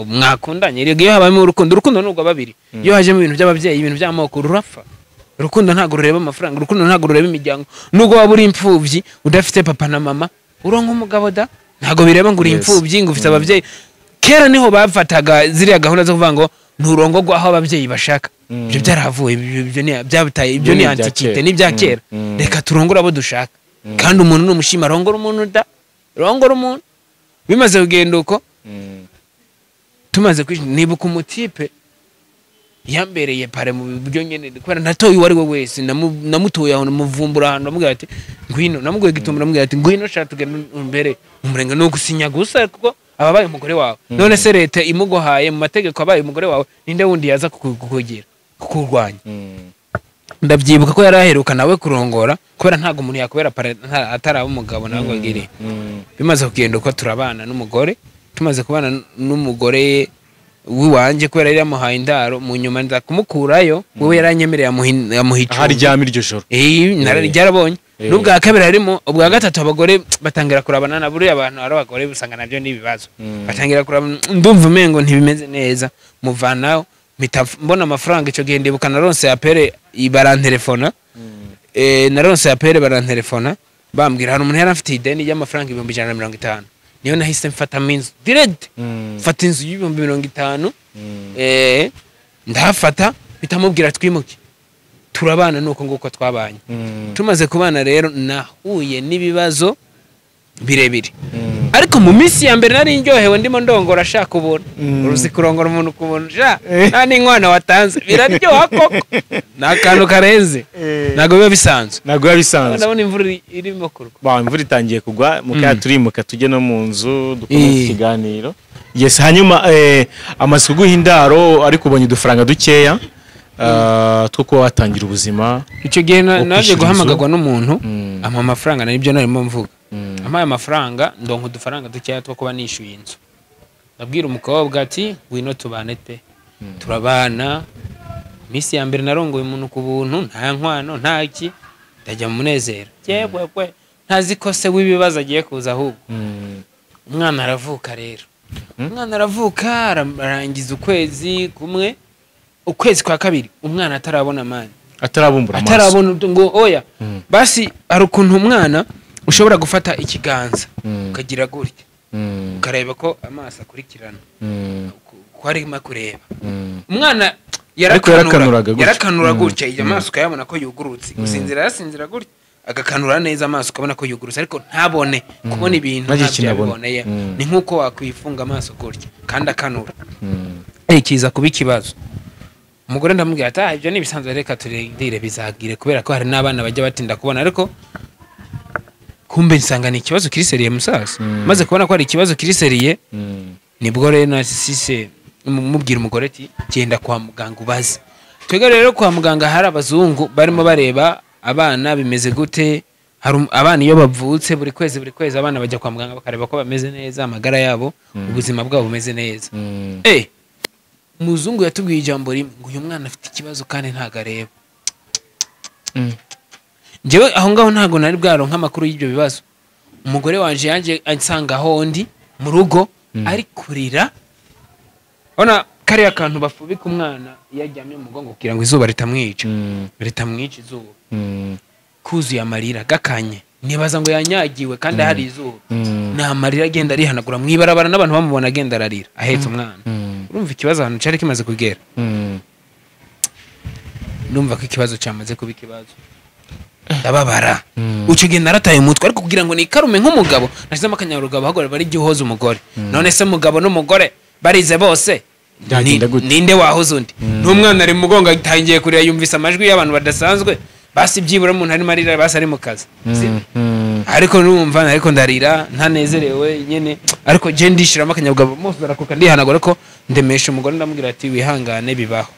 mwakundanye. Rega iyo habayemo urukundo, urukundo ni urwa babiri. Iyo hajemo ibintu by'ababyeyi, ibintu by'amoko, rurapfa. Urukundo ntabwo rureba amafaranga, urukundo ntabwo rureba imiryango. Nubwo waba uri imfubyi udafite papa na mama, uronka umugabo da. Ntabwo bireba ngo uri imfubyi, ngo ufite ababyeyi. Kera niho bafataga ziriya gahunda zo kuvuga ngo nturongogwa aho ababyeyi bashaka. Ibyo byarahavuye, ibyo byabitaye ibyo. Ibyo Ni ni ibya antiquité. kera. Ni ibya kera. Reka turongore abo dushaka, kandi umuntu numushima arongora umuntu da, rongora umuntu. Bimaze kugenda uko, tumaze nibuka umutipe yambereye parrain mu buryo nyene, kubera natoye uwo ari we wese, namutoye aho, namuvumbura ahantu, ndamubwira ati ngwino, namuguye gitumo, ndamubwira ati ngwino sha tugende imbere mu murenge, ni ugusinya gusa kuko ababaye umugore wawe. None se leta imuguhaye mu mategeko abaye umugore wawe, ninde wundi yaza kukugira kukurwanya? Ndabyibuka ko yari aheruka nawe kurongora, kubera ntabwo umuntu yakubera parrain ataraba umugabo nawe ngo agire. Bimaze kugenda uko, turabana n'umugore. Tumaze kubana n'umugore w'iwanjye, kubera yari yamuhaye indaro, mu nyuma nza kumukurayo, wewe yaranyemereye amuha Aho icumbi. aryama iryo joro. Eh, ryarabonye. N'ubwa kabiri harimo, ubwa gatatu abagore batangira kurabana na buriya abantu ari abagore usanga nabyo ni ibibazo. Batangira kurabana, ndumva umengo ntibimeze neza, muvanaho, mpita mbona amafaranga. Icyo gihe ndibuka naronse appel, barantelefona. Naronse appel, barantelefona, bambwira hari umuntu yari afite ideni ry'amafaranga 150,000. Niyo nahise mfatamo inzu direct. Mfata inzu y'ibihumbi 50, ndahafata, mpita mubwira twimuke, turabana. Nuko nguko twabanye. Tumaze kubana rero nahuye n'ibibazo birebire, ariko mu minsi ya mbere nari ndyohewe, ndimo ndongora ashaka ubuntu. Uruzi kurongora umuntu ku buntu sha, nta n'inkwano watanze, biraryoha koko, ni akantu karenze, ntabwo biba bisanzwe. Ntabwo biba bisanzwe. Ndabona imvura irimo kurwa. Ba, imvura itangiye kugwa mu kanya, turimuka tujye no mu nzu dukomeze ikiganiro. Yes, hanyuma amaze kuguha indaro, ariko ubonye udufaranga dukeya two kuba watangira ubuzima. Icyo gihe Wo naje kwishyura guhamagarwa n'umuntu ampa amafaranga, nibyo narimo mvuga. Ampaye amafaranga, ndonka udufaranga dukeya two kuba nishyuye inzu. Ndabwira umukobwa ati ngwino tubane pe. Turabana. Iminsi ya mbere narongoye umuntu ku buntu, nta nkwano, nta ki, ndajya mu munezero, yewe we, ntazi ko se w'ibibazo agiye kuza ahubwo. Umwana aravuka rero. Umwana aravuka, arangiza ukwezi kumwe, ukwezi kwa kabiri umwana atarabona mani. Atarabumbura amaso. Atarabona ngo oya. Basi hari ukuntu umwana ushobora gufata ikiganza ukagira gutya, ukareba ko amaso akurikirana, ko arimo kureba. Umwana Ariko yarakanuraga gutya. Yarakanura gutya, iyo amaso ukayabona ko yugurutse. Gusinzira yarasinzira gutya, agakanura neza amaso, ukabona ko yugurutse, ariko ntabone kubona ibintu. Ntagire Ntabyo ikintu abona. yabiboneye. Ni nk'uko wakwifunga amaso gutya kandi akanura. Kiza kuba ikibazo. Umugore ndamubwira ati ah, ibyo ni ibisanzwe, reka turindire bizagire, kubera ko hari n'abana bajya batinda kubona. Ariko kumbe nsanga ni ikibazo kiri sérieux, musaza. Maze kubona ko hari ikibazo kiri sérieux, nibwo rero nasise mubwira umugore ati genda kwa muganga ubaze. Twebwe rero kwa muganga hari abazungu barimo bareba abana bimeze gute. Hari abana iyo bavutse, buri kwezi buri kwezi abana bajya kwa muganga bakareba ko bameze neza, amagara yabo, ubuzima bwabo bumeze neza. Umuzungu yatubwiye ijambo rimwe ngo uyu mwana afite ikibazo kandi ntago areba. Njyewe aho ngaho ntago nari bwaronka amakuru y'ibyo bibazo. Umugore wanje yanje ansanga aho ndi mu rugo ari kurira. Ona kariya kantu bafubika umwana iyo aryamye mu mugongo kugira ngo izuba ritamwica. Ritamwica izuba. Kuzuye amarira gakanye. Nibaza ngo yanyagiwe kandi hari izuba. Ni amarira agenda arihanagura mu ibarabara n'abantu bamubona agenda ararira ahetse umwana. Urumva ikibazo ahantu cyari kimaze kugera. Ndumva ko ikibazo cyamaze kuba ikibazo. Ndababara. Uco gihe narataye umutwe ariko kugira ngo nikarume nk'umugabo nashyizemo akanyarugabo hagora bari gihoza umugore. None se mugabo n'umugore barize bose ninde wahoza undi? N'umwana ari mu mugongo atangiye kurira yumvise amajwi y'abantu badasanzwe. Basi byibura umuntu arimo arira basi ari mu kazi. Ariko numva ariko ndarira ntanezerewe nyene ariko je ndishiramo akanyabugabo mose barakuka ndihanagura ko ndemesha umugore ndamubwira ati wihangane bibaho.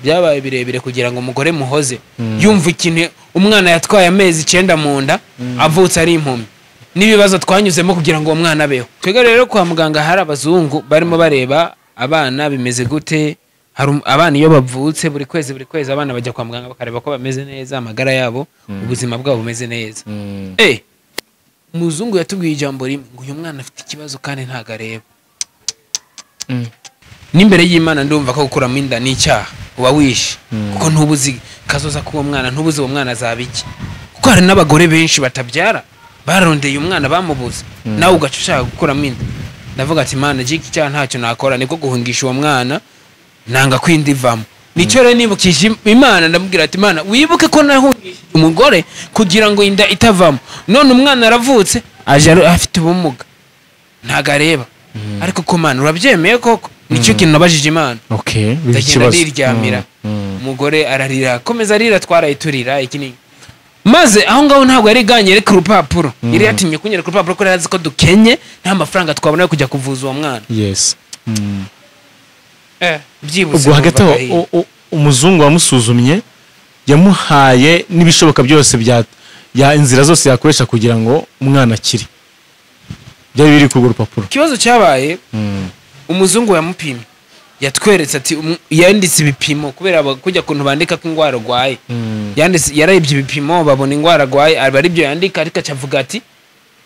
Byabaye birebire kugira ngo umugore muhoze yumva ikintu umwana yatwaye amezi 9 mu nda avutse ari impumyi n'ibibazo twanyuzemo kugira ngo uwo mwana abeho. Twega rero kwa muganga hari abazungu barimo bareba abana bimeze gute. Hari abana iyo bavutse buri kwezi abana bajya kwa muganga bakareba ko bameze neza, amagara yabo, ubuzima bwabo bumeze neza. Umuzungu yatubwiye ijambo rimwe ngo uyu mwana afite ikibazo kandi ntago areba. N'imbere y'Imana ndumva ko gukuramo inda ni icyaha uba wishe, kuko ntubuzi kazoza k'uwo mwana, ntubuzi uwo mwana azaba iki. Kuko hari n'abagore benshi batabyara barondeye umwana bamubuze, nawe ugaca ushaka gukuramo inda. Ndavuga ati Mana iki cyaha ntacyo nakora, niko guhungisha uwo mwana nanga kwindivamo. Nicyo rero nibukije Imana ndamubwira ati Imana wibuke ko nahungishije umugore kugira ngo inda itavamo, none umwana aravutse aje afite ubumuga ntago areba. Ariko ko Mana urabyemeye koko? Nicyo kintu nabajije Imana. Okay, ndagenda ndiryamira. Umugore ararira komeza arira twarayiturira iki ni maze aho ngaho ntabwo yari ganyereka urupapuro. Yari yatinye kunyereka urupapuro ko yari azi ko dukenye nta mafaranga twabona yo kujya kuvuza uwo mwana. Yes. Byibuze ubwo hagati aho umuzungu wamusuzumye yamuhaye n'ibishoboka byose bya inzira zose yakoresha kugira ngo umwana akire. Byari biri ku rupapuro. Ikibazo cyabaye umuzungu yamupimye yatweretse ati yanditse ibipimo kubera kujya kuntu bandika ko ingwara arwaye. Yanditse yarayibye ibipimo babona ingwara arwaye aba ari byo yandika, ariko acavuga ati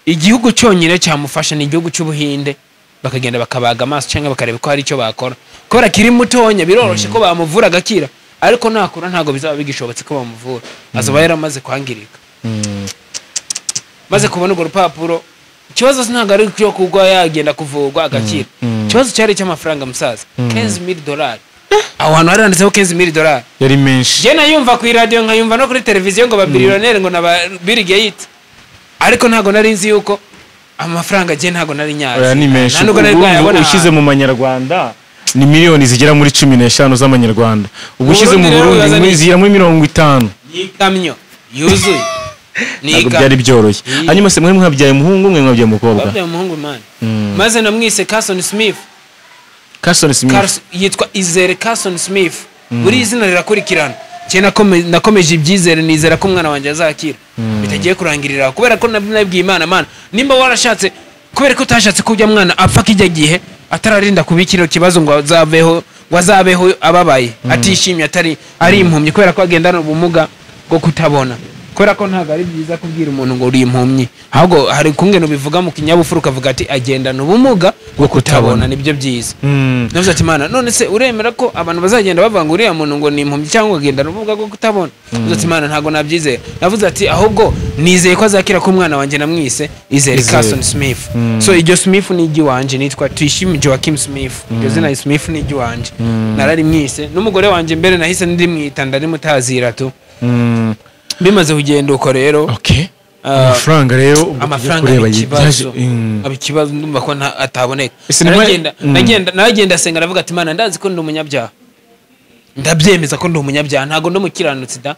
igihugu cyonyine cyamufasha ni igihugu cy'Ubuhinde, bakagenda bakabaga amaso cyangwa bakareba ko hari icyo bakora. Kubera kiri mutonya biroroshe ko bamuvura agakira, ariko nakura ntago bizaba bigishobotse ko bamuvura, azoba yaramaze kwangirika. Maze kubona urwo rupapuro, ikibazo ntago ari cyo kugwa yagenda kuvurwa agakira. Ikibazo cyari cy'amafaranga musaza, $15,000. Aho hantu hari handitseho $15,000 yari menshi. Je nayumva ku radio nkayumva no kuri televiziyo ngo ba billionaire ngo na ba Bill Gates, ariko ntago nari nzi yuko amafaranga je ntago nari nyazi. Oya ni menshi. Ushyize mu manyarwanda ni miliyoni zigera muri 15 z'amanyarwanda. Ubwo ushyize mu Burundi zigera muri 50. Ni ikamyo yuzuye. Ntabwo byari byoroshye. Hanyuma se mwe mwabyaye umuhungu mwe mwabyaye umukobwa? Mwabyaye umuhungu man. Maze namwise Carson Smith. Carson Smith. Yitwa Izere Carson Smith. Buri izina rirakurikirana. Cye nakomeje ibyizere nizera ko umwana wanjye azakira. Bitagiye kurangirira kubera ko nabwiye Imana, Mana nimba warashatse kubera ko utashatse kujya mwana apfa kijya gihe atararinda kubikira kibazo ngo azabeho ngo azabeho ababaye atishimye atari ari impumyi kubera ko agendana ubumuga bwo kutabona. Kubera ko ntago ari byiza kubwira umuntu ngo uri impumyi, ahubwo hari kungeno bivuga mu kinyabupfura ukavuga ati agendana ubumuga bwo kutabona, nibyo byiza. Navuze ati Mana none se uremera ko abantu bazagenda bavuga ngo uriya muntu ngo ni impumyi cyangwa agendana ubumuga bwo kutabona? Navuze ati Mana ntago nabyizera. Navuze ati ahubwo nizeye ko azakira ko umwana wanjye namwise Izere Carson Smith. So iryo Smith ni iry'iwanje, nitwa Tuyishime Joachim Smith. Iryo zina Smith ni iry'iwanje, nararimwise n'umugore wanjye mbere nahise ndimwita ndarimutazira tu. Bimaze kugenda uko rero. Okay. Amafaranga rero amafaranga ikibazo abikibazo ndumva ko ataboneka. Nagenda senga ndavuga ati Mana ndazi ko ndi umunyabyaha, ndabyemeza ko ndi umunyabyaha, ntago ndi umukiranutsi da.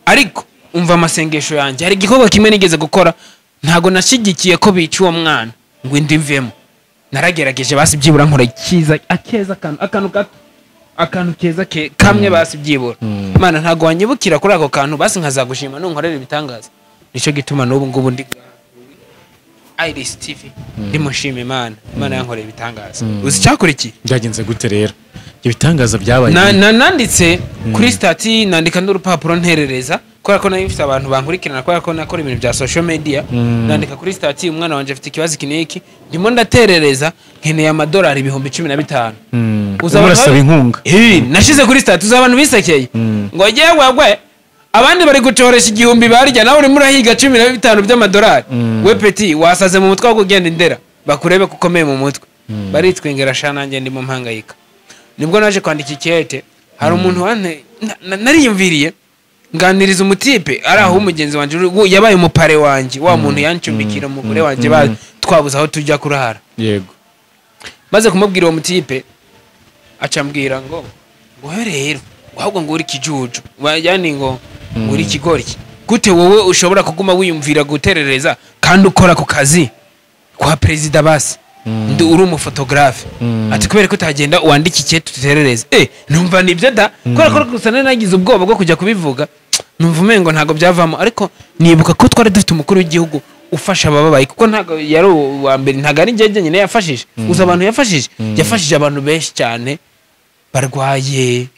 Ariko umva amasengesho yanjye, hari igikorwa kimwe nigeze gukora ntago nashigikiye ko bica uwo mwana ngo indivemo. Naragerageje basi byibura nkora ikiza akeza akantu gato akantu keza ke kamwe basi byibura. Mana ntago wanyibukira kuri ako kantu basi nkazagushima nunkorera ibitangaza. Nico gituma n'ubu ngubu ndi Iris TV ndimo nshima Imana. Imana yankoreye ibitangaza. Uzi icyakurikiye? Byagenze gute rero? Ibyo bitangaza byabaye. Nanditse kuri stati, nandika n'urupapuro nterereza, kubera ko nari mfite abantu bankurikirana, kubera ko nakora ibintu bya social media. Nandika kuri stati, umwana wanje afite ikibazo iki n'iki, ndimo ndaterereza, nkeneye amadolari 15,000. Urasaba inkunga. Nashize kuri stati, uza abantu bisekeye ngo yewe abandi bari gucoresha 1000 barya, nawe urimo urahiga 15 by'amadolari. We petit wasaze mu mutwe wo kugenda indera bakurebe kuko ukomeye mu mutwe. Baritwengera sha, nanjye ndimo mpangayika. Nibwo naje kwandika ikete. Hari umuntu nariyumviriye nganiriza umutipe ari aho umugenzi wanje yabaye umupare wanje, wa muntu yancumbikira umugore wanje, twabuze aho tujya kurara. Yego. Maze kumubwira uwo mutipe acambwira ngo wowe rero ahubwo ngo uri kijuju, yani ngo uri kigoryi, gute wowe ushobora kuguma wiyumvira guterereza kandi ukora ku kazi kwa president basi ndi uri umufotographe, ati kubera ko utagenda wandika ikete tuterereze. Numva nibyo da, kubera ko gusa nagize ubwoba bwo kujya kubivuga, numva umengo ntago byavamo. Ariko nibuka ko twari dufite umukuru w'igihugu ufasha abababaye, kuko ntago yari uwa mbere, ntago ari njye nyine yafashije. Uza abantu yafashije, yafashije abantu benshi cyane barwaye,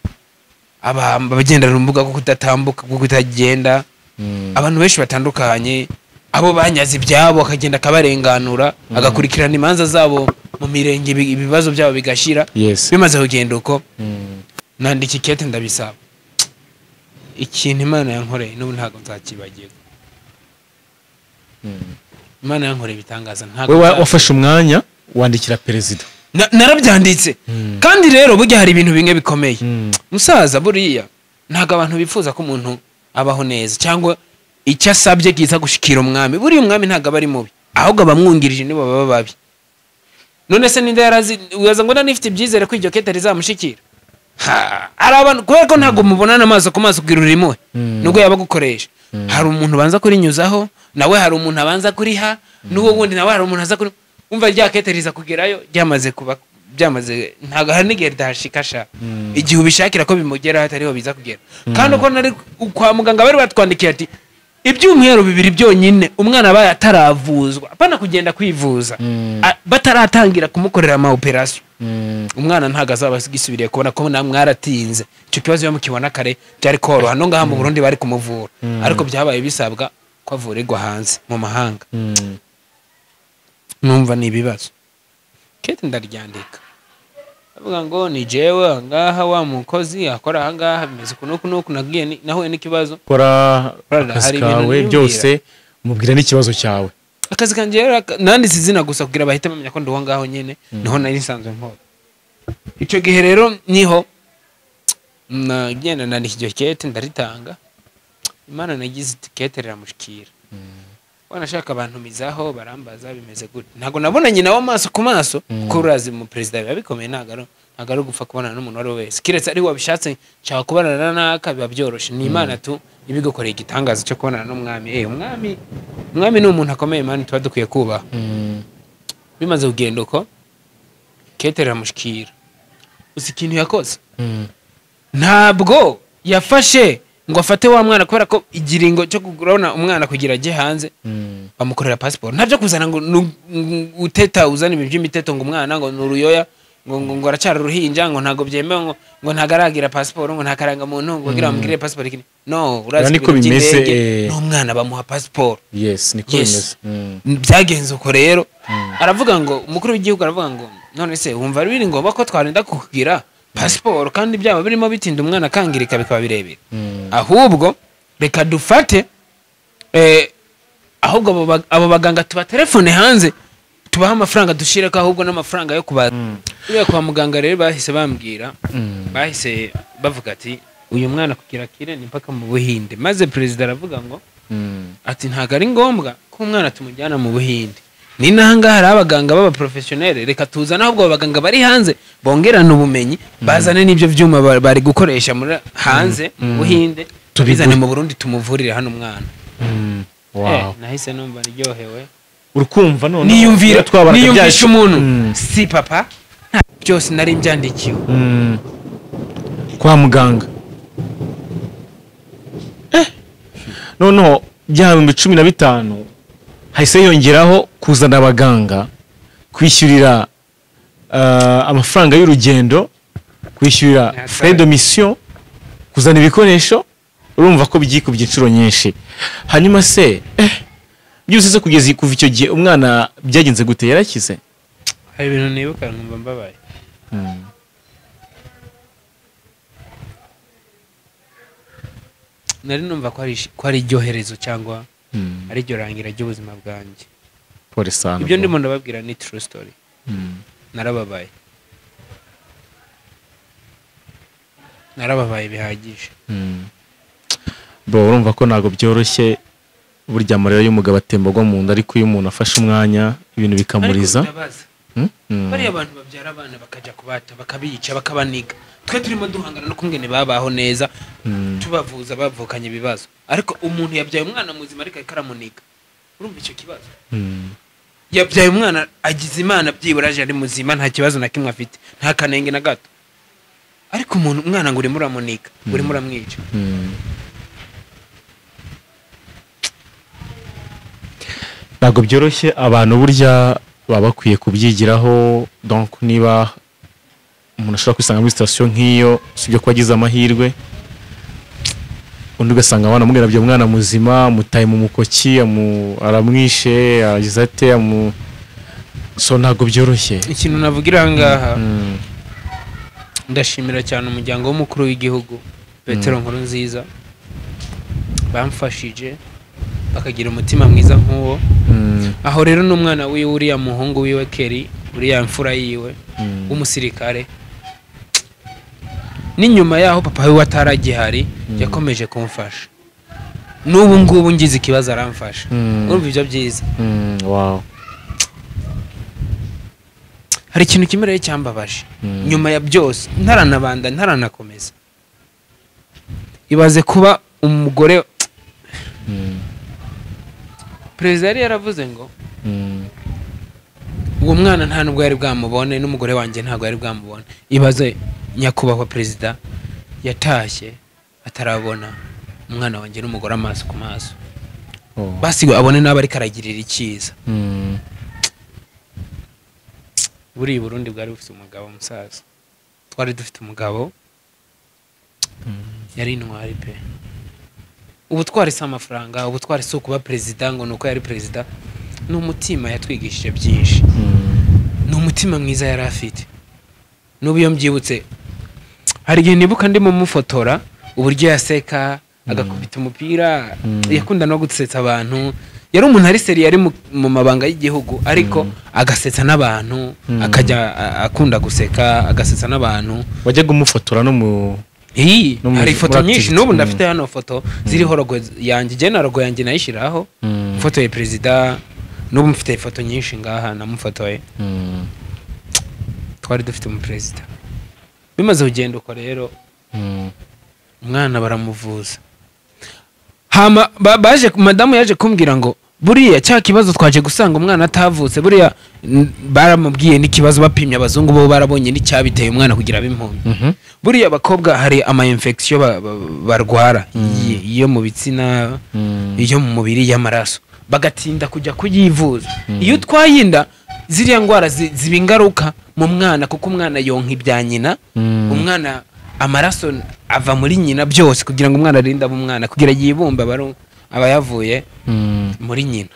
abagendana ubumuga bwo kudatambuka, bwo kutagenda, abantu benshi batandukanye, abo banyaze ibyabo akagenda akabarenganura, agakurikirana imanza zabo mu mirenge, ibibazo byabo bigashira. Bimaze kugenda uko, nandika ikete ndabisaba. Ikintu Imana yankoreye n'ubu ntago nzakibagirwa. Imana yankoreye ibitangaza. Ntago wewe wafashe umwanya wandikira perezida. Narabyanditse. Kandi rero burya hari ibintu bimwe bikomeye. Musaza, buriya ntago abantu bifuza ko umuntu abaho neza cyangwa icyo asabye kiza gushikira umwami. Buriya umwami ntago aba ari mubi, ahubwo abamwungirije nibo baba babi. None se ninde yarazi uyaza ngo nifite ibyizere ko iryo kete rizamushikira? Hari abantu kubera ko ntago mubonana amaso ku maso kugira urimo nubwo yaba gukoresha. Hari umuntu banza kurinyuzaho, nawe hari umuntu abanza kuriha, n'uwo wundi nawe hari umuntu aza kuri umva rya kete riza kugerayo byamaze kuba byamaze, ntago hari n'igihe ridashikasha. Igihe ubishakira ko bimugera hatariho biza kugera. Kandi uko nari kwa muganga bari batwandikiye ati ibyumweru 2 byonyine umwana abaye ataravuzwa, apana kugenda kwivuza, bataratangira kumukorera ama operation, umwana ntago azaba gisubiriye kubona ko mwaratinze. Icyo kibazo yamukibona kare byari koroha, no ngaha mu Burundi bari kumuvura, ariko byabaye bisabwa ko avurirwa hanze mu mahanga. Numva ni ibibazo. Kete ndaryandika, avuga ngo ni jewe ngaha wa mukozi akora ahangaha bimeze kunuku nuku, nagiye nahuye n'ikibazo. Kora akazi kawe byose umubwira n'ikibazo cyawe. Akazi kanje nanditse izina gusa kugira bahite bamenya ko ndi ngaho nyene, niho nari nsanzwe nkora. Icyo gihe rero niho nagenda nandika iryo kete ndaritanga. Imana nagize itikete riramushikira. Wanashaka abantu mizaho barambaza bimeze gute. Ntago nabona nyina w'amaso ku maso, kuko urazi mu president biba bikomeye, ntago ari gupfa kubonana n'umuntu wari wese. Kiretse ari wabishatse nshaka kubonana naka biba byoroshe. Ni Imana tu ibigukoreye igitangaza cyo kubonana n'umwami. Umwami ni umuntu akomeye, Imana tuba dukwiye kubaha. Bimaze kugenda uko, kete riramushikira. Uzi ikintu yakoze? Ntabwo yafashe ngo afate wa mwana, kubera ko igiringo cyo kugurana umwana kugira ajye hanze bamukorera passport. Ntabyo kuzana ngo uteta uzana ibintu by'imiteto ngo umwana ngo nuruyoya ngo ngo aracara uruhinja ngo ntago byemewe ngo ntagaragira passport ngo ntakaranga muntu ngo kugira bamugirire passport iki. No, urazi niko bimeze, n'umwana bamuha passport. Yes, niko bimeze. Byagenze uko rero. Aravuga ngo umukuru w'igihugu aravuga ngo none se wumva ari biri ngombwa ko twarinda kukugira passport kandi byaba birimo bitinda umwana akangirika bikaba birebire. Ahubwo reka dufate ahubwo abo baganga tuba telefone hanze tubaha amafaranga dushire ko ahubwo n'amafaranga yo kuba. Kwa muganga rero bahise bambwira, bahise bavuga ati uyu mwana kugira kire ni mpaka mu Buhinde. Maze president aravuga ngo ati ntago ari ngombwa ko umwana tumujyana mu Buhinde, ni nahanga hari abaganga baba professionnel, reka tuzana ahubwo abaganga bari hanze bongerana ubumenyi, bazane n'ibyo byuma bari gukoresha muri hanze mu Buhinde, tubizane mu Burundi tumuvurire hano umwana. Wow. Nahise numva ryohewe. Urukumva none niyumvira niyumvisha umuntu si papa byose nari mbyandikiwe kwa muganga. Noneho bya 15,000 Hahise yongeraho kuzana abaganga, kwishyurira amafaranga y'urugendo, kwishyurira frais de mission, kuzana ibikoresho. Urumva ko byikubye inshuro nyinshi. Hanyuma se byose se kugeza kuva icyo gihe umwana byagenze gute, yarakize? Hari ibintu nibuka nkumva mbabaye. Nari numva ko ari iryoherezo cyangwa ari iryo rangira ry'ubuzima bwanjye. Ibyo ndimo ndababwira ni true story. Narababaye. Narababaye bihagije. Bo urumva ko ntago byoroshye, burya amarira y'umugabo atemba agwa mu nda, ariko iyo umuntu afashe umwanya ibintu bikamuriza. Bariya abantu babyara abana bakajya kubata, bakabica, bakabaniga. Twe turimo duhangana no kungene babaho neza, tubavuza bavukanye ibibazo. Ariko umuntu yabyaye umwana muzima ariko akaramuniga. Urumva icyo kibazo? Yabyaye umwana agize Imana byibura aje ari muzima, nta kibazo na kimwe afite, nta kanenge na gato. Ariko umuntu umwana ngo urimo uramuniga, urimo uramwica. Ntabwo byoroshye, abantu burya baba bakwiye kubyigiraho. Donc niba umuntu ashobora kwisanga muri situation nk'iyo, sibyo ko agize amahirwe, undi ugasanga abana amubwira byo mwana muzima mutaye mu mukoki, aramwishe, agize ate, so ntabwo byoroshye. Ikintu navugira aha ngaha, ndashimira cyane umuryango w'umukuru w'igihugu Petero Nkurunziza, bamfashije bakagira umutima mwiza nk'uwo. Aho rero n'umwana wiwe, uriya muhungu wiwe Kelly, uriya mfura yiwe w'umusirikare, n'inyuma yaho papa wiwe ataragihari yakomeje kumfasha. N'ubu ngubu ngize ikibazo aramfasha. Urumva ibyo byiza. Wow. Hari ikintu kimwe rero cyambabaje nyuma ya byose, ntaranabanda ntaranakomeza. Ibaze kuba umugore Perezida yari yaravuze ngo uwo mwana nta nubwo yari bwamubone, n'umugore wanjye ntabwo yari bwamubone. Ibaze nyakubahwa perezida yatashye atarabona umwana wanjye n'umugore amaso ku maso. Basi abone n'abo ariko aragirira icyiza. Buriya Burundi bwari bufite umugabo musaza. Twari dufite umugabo yari intwari pe. Ubutwari si amafaranga, ubutwari si ukuba perezida ngo nuko yari perezida, ni umutima yatwigishije byinshi. Ni umutima mwiza yari afite. N'ubu iyo mbyibutse, hari igihe nibuka ndimo mufotora uburyo yaseka, agakubita umupira, yakunda no gusetsa abantu. Yari umuntu ari seri, yari mu mabanga y'igihugu, ariko agasetsa n'abantu, akajya akunda guseka, agasetsa n'abantu. Wajyaga umufotora no mu hari ifoto nyinshi n'ubu ndafite hano foto ziriho logo yanjye, je na logo yanjye nayishiraho ifoto ya perezida. N'ubu mfite ifoto nyinshi ngaha namufotoye. Twari dufite mu perezida. Bimaze kugenda uko rero, umwana baramuvuza. Hama baje, madamu yaje kumbwira ngo buriya cya kibazo twaje gusanga umwana atavutse, buriya baramubwiye n'ikibazo bapimye abazungu bo barabonye n'icyabiteye umwana kugira abe impumyi. Buriya abakobwa hari ama infection barwara iyo mu bitsina, iyo mu mubiri y'amaraso, bagatinda kujya kuyivuza. Iyo utwaye inda ziriya ndwara ziba ingaruka mu mwana, kuko umwana yonka ibya nyina, umwana amaraso ava muri nyina byose kugira ngo umwana arinde abe umwana, kugira yibumbe aba yavuye muri nyina.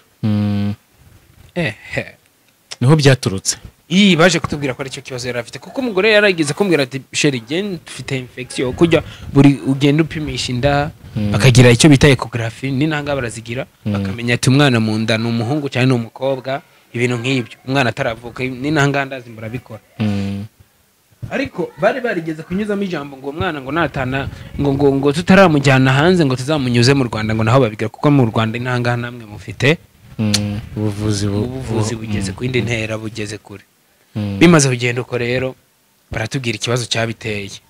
Niho byaturutse. Iyi baje kutubwira ko aricyo kibazo yari afite, kuko umugore yaragize kumbwira ati sheri genda ufite infection, kujya buri ugenda upimisha inda, bakagira icyo bita ecography, n'intanga barazigira, bakamenya ati umwana mu nda ni umuhungu cyangwa ni umukobwa, ibintu nk'ibyo. Umwana ataravuka n'intanga ndazi murabikora. Ariko bari barigeze kunyuzamo ijambo ngo umwana ngo natana ngo ngo ngo tutaramujyana hanze ngo tuzamunyuze mu Rwanda, ngo naho babigira, kuko mu Rwanda intanga namwe mufite ubuvuzi bugeze ku yindi ntera, bugeze kure. Bimaze kugenda uko rero baratubwira ikibazo cyabiteye.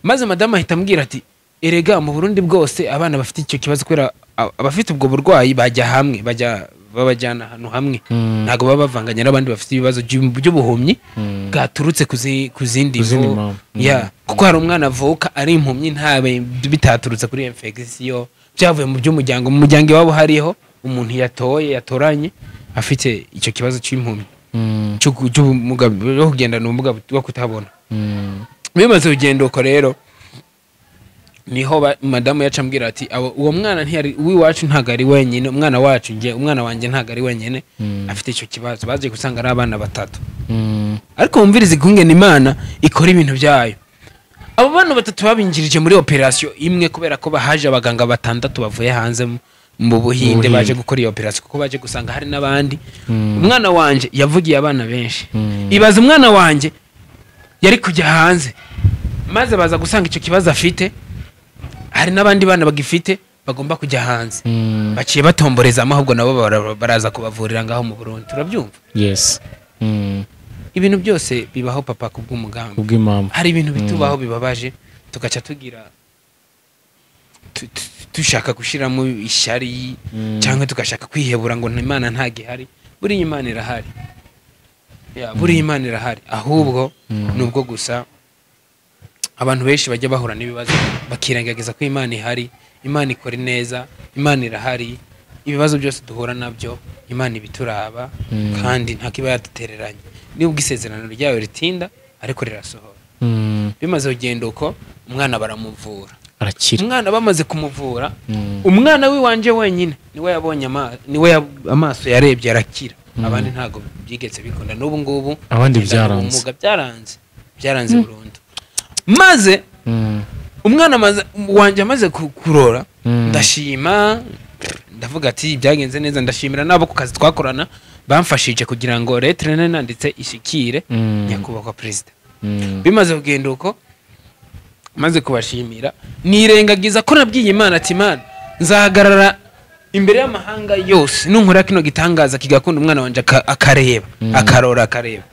Maze madamu ahita ambwira ati erega mu Burundi bwose abana bafite icyo kibazo, kubera abafite ubwo burwayi bajya hamwe, bajya babajyana ahantu hamwe, ntago baba bavanganye n'abandi bafite ibibazo by'ubuhumyi bwaturutse ku zindi mvo. Kuko hari umwana avuka ari impumyi ntabe bitaturutse kuri infection, byavuye mu by'umuryango, mu muryango iwabo hariho umuntu yatoye yatoranye afite icyo kibazo cy'impumyi, cy'ubumuga bwo kugendana ubumuga bwo kutabona. Bimaze kugenda uko rero, niho madamu yaca ambwira ati uwo mwana ntiyari uw'iwacu, ntabwo ari wenyine umwana wacu, nge umwana wanjye ntabwo ari wenyine afite icyo kibazo. Baje gusanga ari abana batatu. Ariko wumvirize ikungene Imana ikora ibintu byayo. Abo bana batatu babinjirije muri operation imwe, kubera ko bahaje abaganga batandatu bavuye hanze mu Buhinde, Buhinde. baje gukora iyo operation, kuko baje gusanga hari n'abandi. Umwana wanje yavugiye abana benshi. Ibaza, umwana wanje yari kujya hanze, maze baza gusanga icyo kibazo afite hari n'abandi bana bagifite bagomba kujya hanze. Baciye batomborezamo, ahubwo nabo baraza kubavurira ngaho mu Burundi. Turabyumva? Yes. Ibintu byose bibaho, papa, kubw'umugambi. Kubw'impamvu. Hari ibintu bitubaho bibabaje, tugaca tugira dushaka gushiramo ishyari, cyangwa tugashaka kwihebura ngo Imana ntabwo ihari. Buriya Imana irahari. Ya, buriya Imana irahari, ahubwo nubwo gusa abantu benshi bajya bahura n'ibibazo bakirengagiza ko Imana ihari. Imana ikora neza, Imana irahari. Ibibazo byose duhura nabyo, Imana ibituraba, kandi ntabwo iba yadutereranye, nubwo isezerano ryayo ritinda ariko rirasohora. Bimaze kugenda uko, umwana baramuvura. Arakira. Umwana bamaze kumuvura, umwana w'iwanje wenyine niwe yabonye niwe amaso yarebye arakira. Abandi ntabwo byigeze bikunda n'ubu ngubu. Abandi kugendana byaranze. ubumuga byaranze, byaranze burundu. Maze umwana wanjye amaze kurora, ndashima, ndavuga ati byagenze neza. Ndashimira n'abo ku kazi twakorana bamfashije kugira ngo lettre nari nanditse ishikire nyakubahwa perezida. Bimaze kugenda uko, maze kubashimira, nirengagiza ko nabwiye Imana ati: "Imana, nzahagarara imbere y'amahanga yose nunkora kino gitangaza kigakunda, umwana wanjye akareba, akarora, akareba,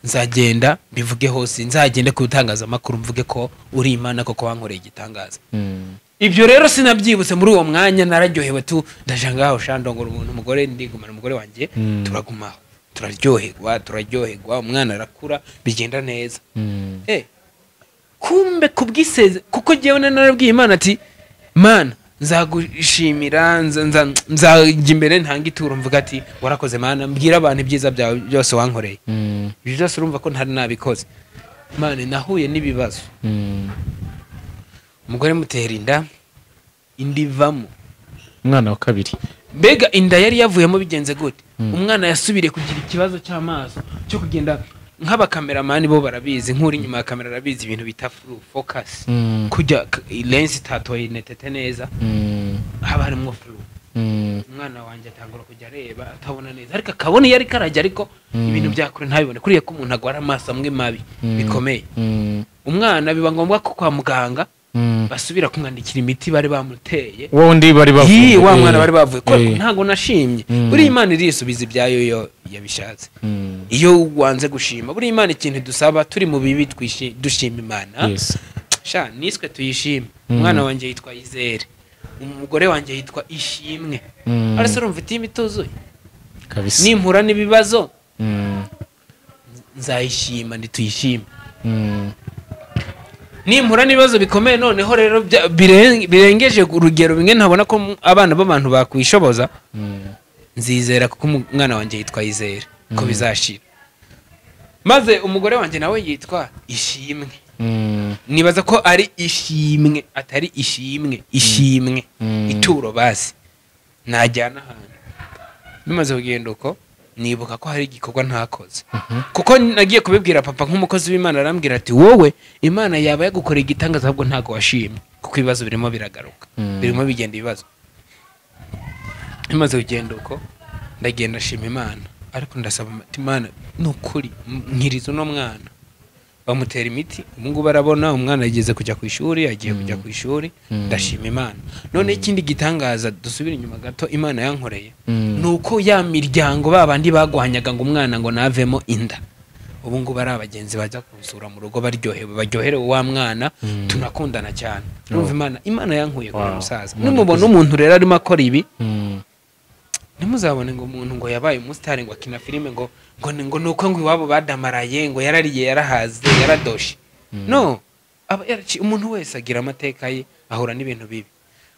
nzagenda mbivuge hose, nzagende ku bitangazamakuru mvuge ko uri Imana koko wankoreye igitangaza." Ibyo rero sinabyibutse muri uwo mwanya, nararyohewe tu, ndaja ngaho shandongora umuntu umugore, ndigumana umugore wanjye. Turagumaho, turaryoherwa, turaryoherwa, umwana arakura, bigenda neza. Kumbe kubwiseze, kuko jyewe narabwiye Imana ati: "Mana, nzagushimira, nzajya imbere ntanga ituro, mvuga ati warakoze Mana, mbwira abantu ibyiza byawe byose wankoreye." Ibyo byose urumva ko ntari nabikoze. Mana, nahuye n'ibibazo. Umugore mutera inda, inda ivamo. Umwana wa kabiri. Mbega inda yari yavuyemo bigenze gute? Umwana yasubiriye kugira ikibazo cy'amaso cyo kugenda, nk'abakameramani bo barabizi, nk'uri inyuma ya kamera arabizi, ibintu bita flou focus, kujya lens itatoye netete neza, haba harimo flou. Umwana wanjye atangura kujya areba atabona neza, ariko akabona iyo ariko arajya, ariko ibintu bya kure ntabibone, kuriya ko umuntu agwara amaso amwe mabi bikomeye. Umwana biba ngombwa ko kwa muganga basubira kumwandikira imiti bari bamuteye. Wundi bari bavuye. Hi, wa mwana bari bavuye ko ntabwo nashimye. Buriya Imana irisubiza ibyayo iyo yabishatse, iyo wanze gushima. Buriya Imana ikintu dusaba turi mu bibi, dushima Imana. Sha, niswe tuyishime. Umwana wanjye yitwa Izere, umugore wanjye yitwa Ishimwe. Arese urumva itima ituzuye? Kabisa. Nimpura n'ibibazo, nzayishima, ntituyishime. Nimpura n'ibibazo bikomeye noneho rero birengeje urugero, bimwe ntabona ko abana b'abantu bakwishoboza, nzizera kuko umwana wanjye yitwa Izere ko bizashira. Maze umugore wanjye nawe yitwa Ishimwe. Nibaza ko ari Ishimwe, atari Ishimwe, Ishimwe. Ituro basi najyana ahantu. Bimaze kugenda uko, nibuka ko hari igikorwa ntakoze, kuko nagiye kubibwira papa nk'umukozi w'Imana, arambwira ati: "Wowe Imana yaba yagukoreye igitangaza, ahubwo ntabwo washimye, kuko ibibazo birimo biragaruka, birimo bigenda ibibazo." Bimaze kugenda uko, ndagenda shima Imana, ariko ndasaba ati: "Imana, ni ukuri nkiriza uno mwana." Bamutera imiti, ubu ngubu arabona, umwana yageze kujya ku ishuri, agiye kujya ku ishuri. Ndashima Imana. None ikindi gitangaza, dusubire inyuma gato, Imana yankoreye, ni uko ya miryango, ba bandi bagwanyaga ngo umwana ngo navemo inda, ubu ngubu ari abagenzi bajya kunsura mu rugo, baryohewe, baryoherewe wa mwana, tunakundana cyane. Urumva Imana yankuye kure. Musaza, Imana nimubona ikoze. umuntu rero arimo akora ibi, ntimuzabone ngo umuntu ngo yabaye umusitari, ngo akina filime, ngo nuko ngo iwabo badamaraye, ngo yarariye, yarahaze, yaradoshe. No aba umuntu wese agira amateka ye, ahura n'ibintu bibi.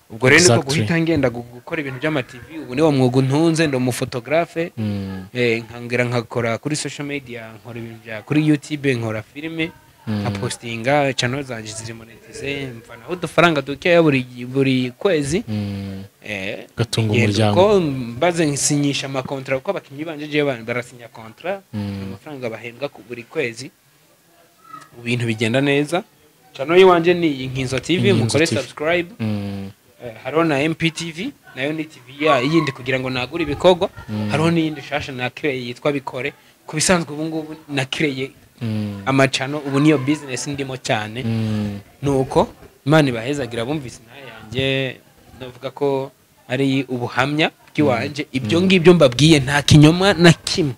Ubwo rero niko guhita ngenda gukora ibintu by'ama TV. Ubu niwo mwuga ntunze, ndi umufotographe, nkangira nkakora kuri social media, nkora ibintu bya kuri YouTube, nkora filime, nkapostinga, channel zanjye ziri monetize, mvanaho udufaranga dukeya buri kwezi, gatunga umuryango. Ko mbaze nsinyisha amakontra, kuko abakinnyi banje je barasinya kontra, amafaranga bahembwa ku buri kwezi, ibintu bigenda neza. Channel yiwanje ni Inkinzo TV, mukore subscribe. Hariho na MPTV, nayo ni TV ya yindi kugira ngo nagure ibikorwa. Hariho n'iyindi shasha na kireye yitwa Bikore. Ku bisanzwe ubu ngubu na kireye amacano, ubu niyo business ndimo cyane. Nuko Imana ibahezagira bumvise nayo yanjye, ndavuga ko ari ubuhamya bw'iwanje. Ibyo ngibyo mbabwiye nta kinyoma na kimwe.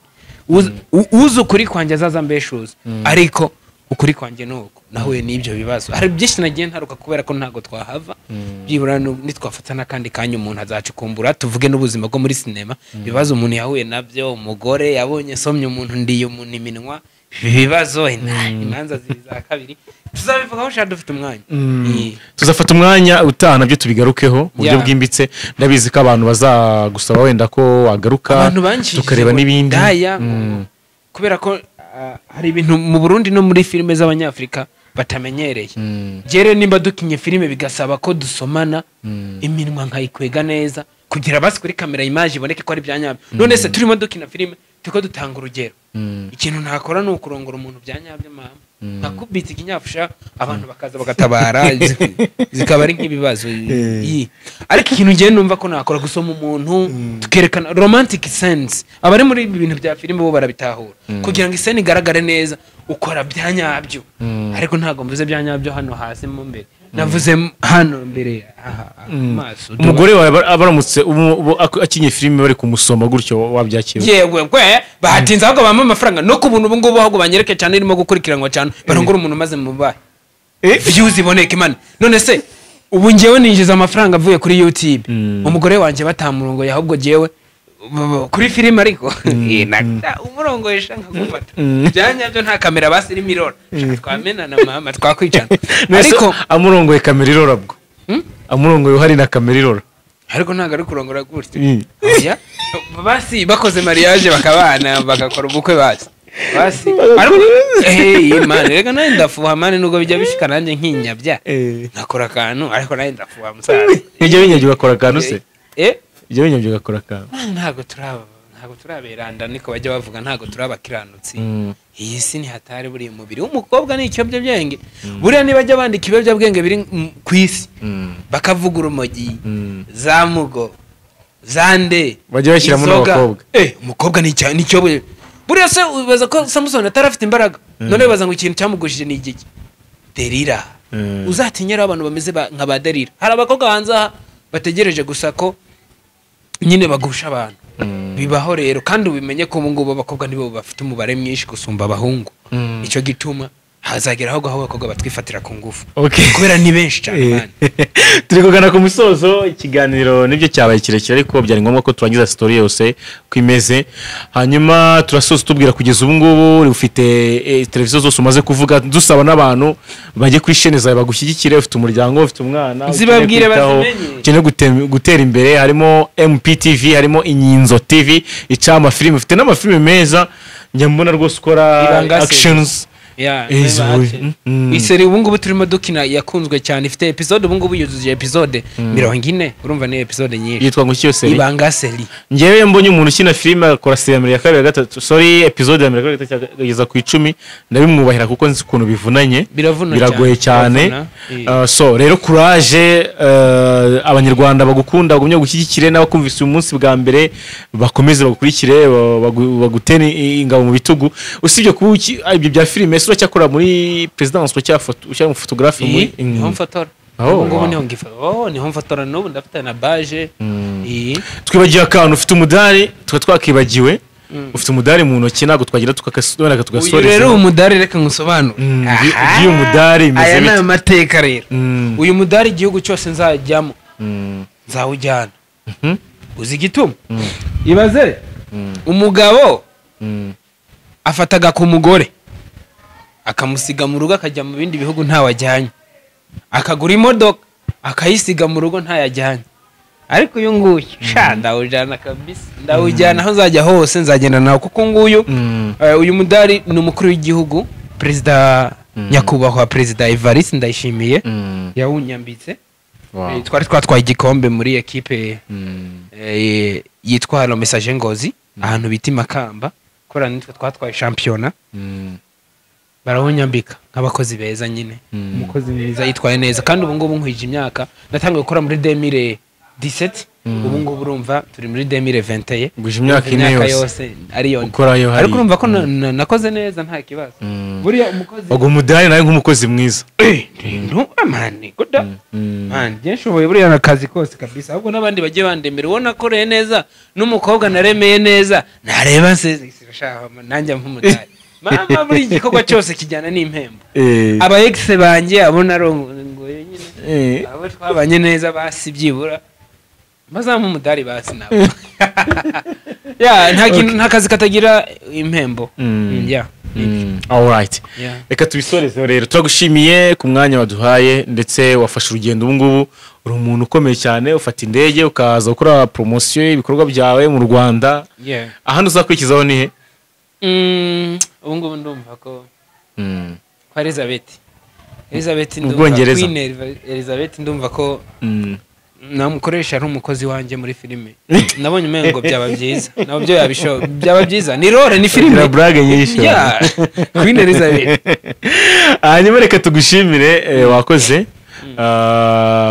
Uzi ukuri kwanjye azaza mbeshuza, ariko ukuri kwanjye nuko nahuye n'ibyo bibazo. Hari byinshi nagiye ntaruka kubera ko ntago twahava, byibura nitwafata n'akandi kanya umuntu azacukumbura, tuvuge n'ubuzima bwo muri sinema, ibibazo umuntu yahuye nabyo, umugore yabonye somye umuntu ndiye umuntu iminwa, ibibazo imanza ziri za kabiri, tuzabivugaho sha dufite umwanya. Tuzafata umwanya utaha nabyo tubigarukeho mu buryo bwimbitse. Ndabizi ko abantu bazagusaba wenda ko wagaruka tukareba n'ibindi, kubera ko hari ibintu mu Burundi no muri filime z'abanyafrika batamenyereye. Jere nimba dukinye filime bigasaba ko dusomana iminwa nkayikwega neza kugira basi kuri kamera image iboneke ko ari byanyabyo. None se turimo dukina filime tuko dutanga urugero, ikintu ntakora ni ukurongora umuntu byanyabyo mama, nkakubita ikinyafusha abantu bakaza bagatabara, zikaba ari nk'ibibazo. Ariko ikintu ngiye numva ko nakora gusoma umuntu tukerekana romantic sense, abari muri ibi bintu bya filime bo barabitahura, kugira ngo isene igaragare neza ukora byanyabyo. Ariko ntago mvuze byanyabyo hano hasi mu mbere, navuze hano mbere maso. Umugore wawe abaramutse akinye filime bari kumusoma gutyo wabyakira? Yewe gwe bahatinze ahubwo bampa amafaranga no ku buntu ubu ngubu, ahubwo banyereke cyane irimo gukurikiranwa cyane, barongora umuntu maze mubaye views iboneke man. None se ubu ngewe ninjiza amafaranga avuye kuri YouTube, umugore wanjye batamurongoye, ahubwo jewe kuri filime ariko umurongoyesha nkagufata byanyabyo, nta kamera basi irimo irora, twamenana mama twakwicana. Ariko amurongoye kamera irora bwo, amurongoye uhari na kamera irora, ariko ntago ari kurongora gutya. Oya basi bakoze mariage bakabana bagakora ubukwe basi basi. Ariko man rega nawe ndafuha man, nubwo bijya bishika nanjye nkinyabya nkakora akantu, ariko nawe ndafuha musaza. Nijye binyabya ugakora akantu se? Ibyo binyabyo ugakora akantu. Ntago turaberanda niko bajya bavuga, ntago turabakiranutsi. Iyi si ni hatari, buri mubiri w'umukobwa ni ikiyobyabwenge. Buriya niba bajya bandika ibiyobyabwenge biri ku isi, bakavuga urumogi, za mugo, zande, bajya bashyiramo n'abakobwa. Umukobwa ni ikiyobyabwenge. Buriya se ubaza ko Samson atarafite imbaraga, none bibaza ngo ikintu cyamugushije ni igiki? Derira. Uzatinyera abantu bameze nka ba Derira. Hari abakobwa hanze aha bategereje gusa ko nyine bagusha abantu. Bibaho rero, kandi ubimenye ko ubu ngubu abakobwa nibo bafite umubare mwinshi gusumba abahungu. Icyo gituma hazagera aho abakobwa batwifatira ku ngufu, kubera ni benshi cyane. Turi kugana ku musozo, ikiganiro nibyo cyabaye kirekire ariko byari ngombwa ko turangiza story yose uko imeze. Hanyuma turasoza tubwira kugeza ubu ngubu ufite televiziyo zose umaze kuvuga, dusaba n'abantu bajye kuri chaîne zawe bagushyigikire. Ufite umuryango, ufite umwana, zibabwire bazimenye, ukeneye gutera imbere. Harimo MPTV, harimo Inkinzo TV ica amafilime, ufite n'amafilime meza njya mbona rwose ukora actions. Iseri ubu ngubu turimo dukina yakunzwe cyane, ifite episode ubu ngubu yuzuye episode 40, urumva ni episode nyinshi. Yitwa ngo iki seri? Ibanga seri. Ngewe mbonye umuntu ukina filime akora seri ya kabiri ya gatatu, sorry episode ya mbere kugeza ku 10, ndabimwubahira kuko nzi ukuntu bivunanye, biragoye cyane. So rero courage, abanyarwanda bagukunda bagumye gushyigikire, n'abakumvise uyu munsi bwa mbere bakomeze bagukurikire, bagutere ingabo mu bitugu. Usibye kuba ibyo bya filime, cyakora muri presidence cyangwa photographe muri niho mfotora. Ubu niho ngifotora, niho mfotora n'ubu ndafite na baje. Twibagiye akantu, ufite umudari twa twakibagiwe, ufite umudari mu ntoki ntabwo twagira tukakasubira tugasoreza. Uyu rero umudari reka ngusobanure uyu mudari imeze bite? Aya ni amateka rero. Uyu mudari igihugu cyose nzajyamo nzawujyana. Uzi igituma? Ibaze umugabo afataga ku mugore akamusiga mu rugo akajya mu bindi bihugu ntawajyanye, akagura imodoka Akayisiga mu rugo ntayajyanye. Ariko uyu nguyu sha ndawujyana kabisa, ndawujyana aho nzajya hose nzagenda nawe, kuko nguyu uyu mudari ni umukuru w'igihugu, perezida nyakubahwa perezida Evariste Ndayishimiye yawunyambitse. Twari twatwaye igikombe muri ekipe yitwa Le Message Ngozi, ahantu bita Makamba, kubera nitwe twatwaye shampiyona. Barawunyambika nk'abakozi beza nyine, umukozi mwiza yitwaye neza. Kandi ubu ngubu nkwije imyaka, natangiye gukora muri 2017, ubu ngubu urumva turi muri 2021, Ngwije imyaka 4 yose ariyo ukorayo hari. Ariko urumva ko nakoze neza nta kibazo. Buriya umukozi ubwo umudari nawe nk'umukozi mwiza. Man, goda man, nshoboye buriya nakazi kose kabisa. Ahubwo n'abandi bagiye bandemera, ubona nakoreye neza n'umukobwa naremeye neza, nareba nsezeshaka nanjye nk'umudari. Mama, buri gikorwa cyose kijyana n'impembo. Aba ex banjye abo narongoye nyine, abo twabanye neza basi byibura bazamu umudari basi nabo. Ya nta kazi katagira impembo. All right. Reka tubisoreze rero. Turagushimiye ku mwanya waduhaye, ndetse wafashe urugendo ubu ngubu uri umuntu ukomeye cyane, ufata indege ukaza gukora promotion y'ibikorwa byawe mu Rwanda. Ahantu uzakurikizaho ni he? Ubu ngubu ndumva ko kwa Elizabeth ndumva Queen Elizabeth, ndumva ko namukoresha ari umukozi wanjye muri filime. Nabonye umengo byaba byiza, nabo byo yabisho byaba byiza, ni role, ni filime, ni blague nyinshi. Queen Elizabeth. Hanyuma reka tugushimire, wakoze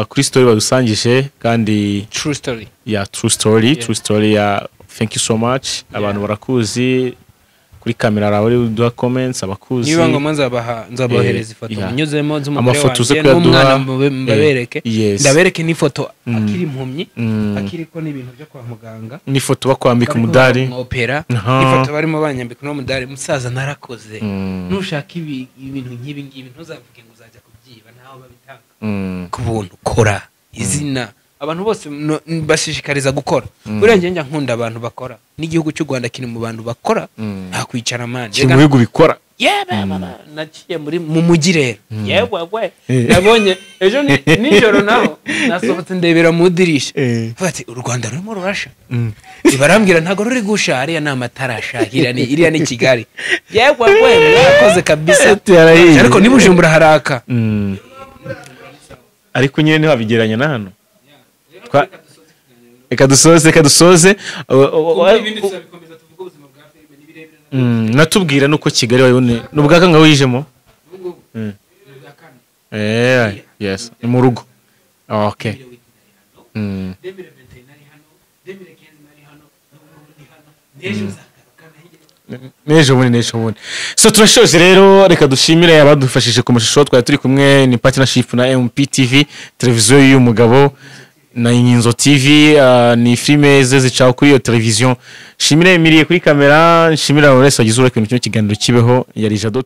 kuri story badusangije, kandi true story. True story, true story ya thank you so much. Abantu barakuzi kuri kamera, arawe uduha comments abakuzi. Niba ngoma nzabahereza ifoto munyuzemo z'umugore wanjye n'umwana mbabereke. Ndabereke n'ifoto akiri impumyi, akiriko n'ibintu byo kwa muganga, n'ifoto bakwambika umudari opera, n'ifoto barimo banyambika no mudari. Musaza narakoze. Nushaka ibintu nk'ibi ngibi ntuzavuge ngo uzajya kubyiba, ntaho babitanga ku buntu. Kora izina, abantu bose bashishikariza gukora. Buriya njye nkunda abantu bakora, n'igihugu cy'u Rwanda kiri mu bantu bakora, nta kwicara mani. Kiri mu bihugu bikora. Naciye muri mu mujyi rero. Yewe nabonye ejo nijoro naho nasohotse ndebera mu dirisha. Bati u Rwanda rurimo rurasha. Ibarambwira ntago ruri gusha, ariya ni amatara ashahira, ni iriya ni Kigali. Yewe mwakoze kabisa. Ariko ni Bujumbura haraka. Ariko nyine ntiwabigeranya na hano. Reka dusoze. Natubwira nuko Kigali wayibone nubwa kanga wijemo. Yes, ni mu rugo. Okay. Nejo bundi. So turashoje rero, reka dushimire abadufashije ku mashusho twari turi kumwe, ni partnership na MPTV, televiziyo y'umugabo, na Inkinzo TV, ni filime ze zicaho kuri iyo televiziyo. Shimire Emilie kuri kamera, shimira Lawrence wagize uruhare mu kiganiro kibeho, yari Jado.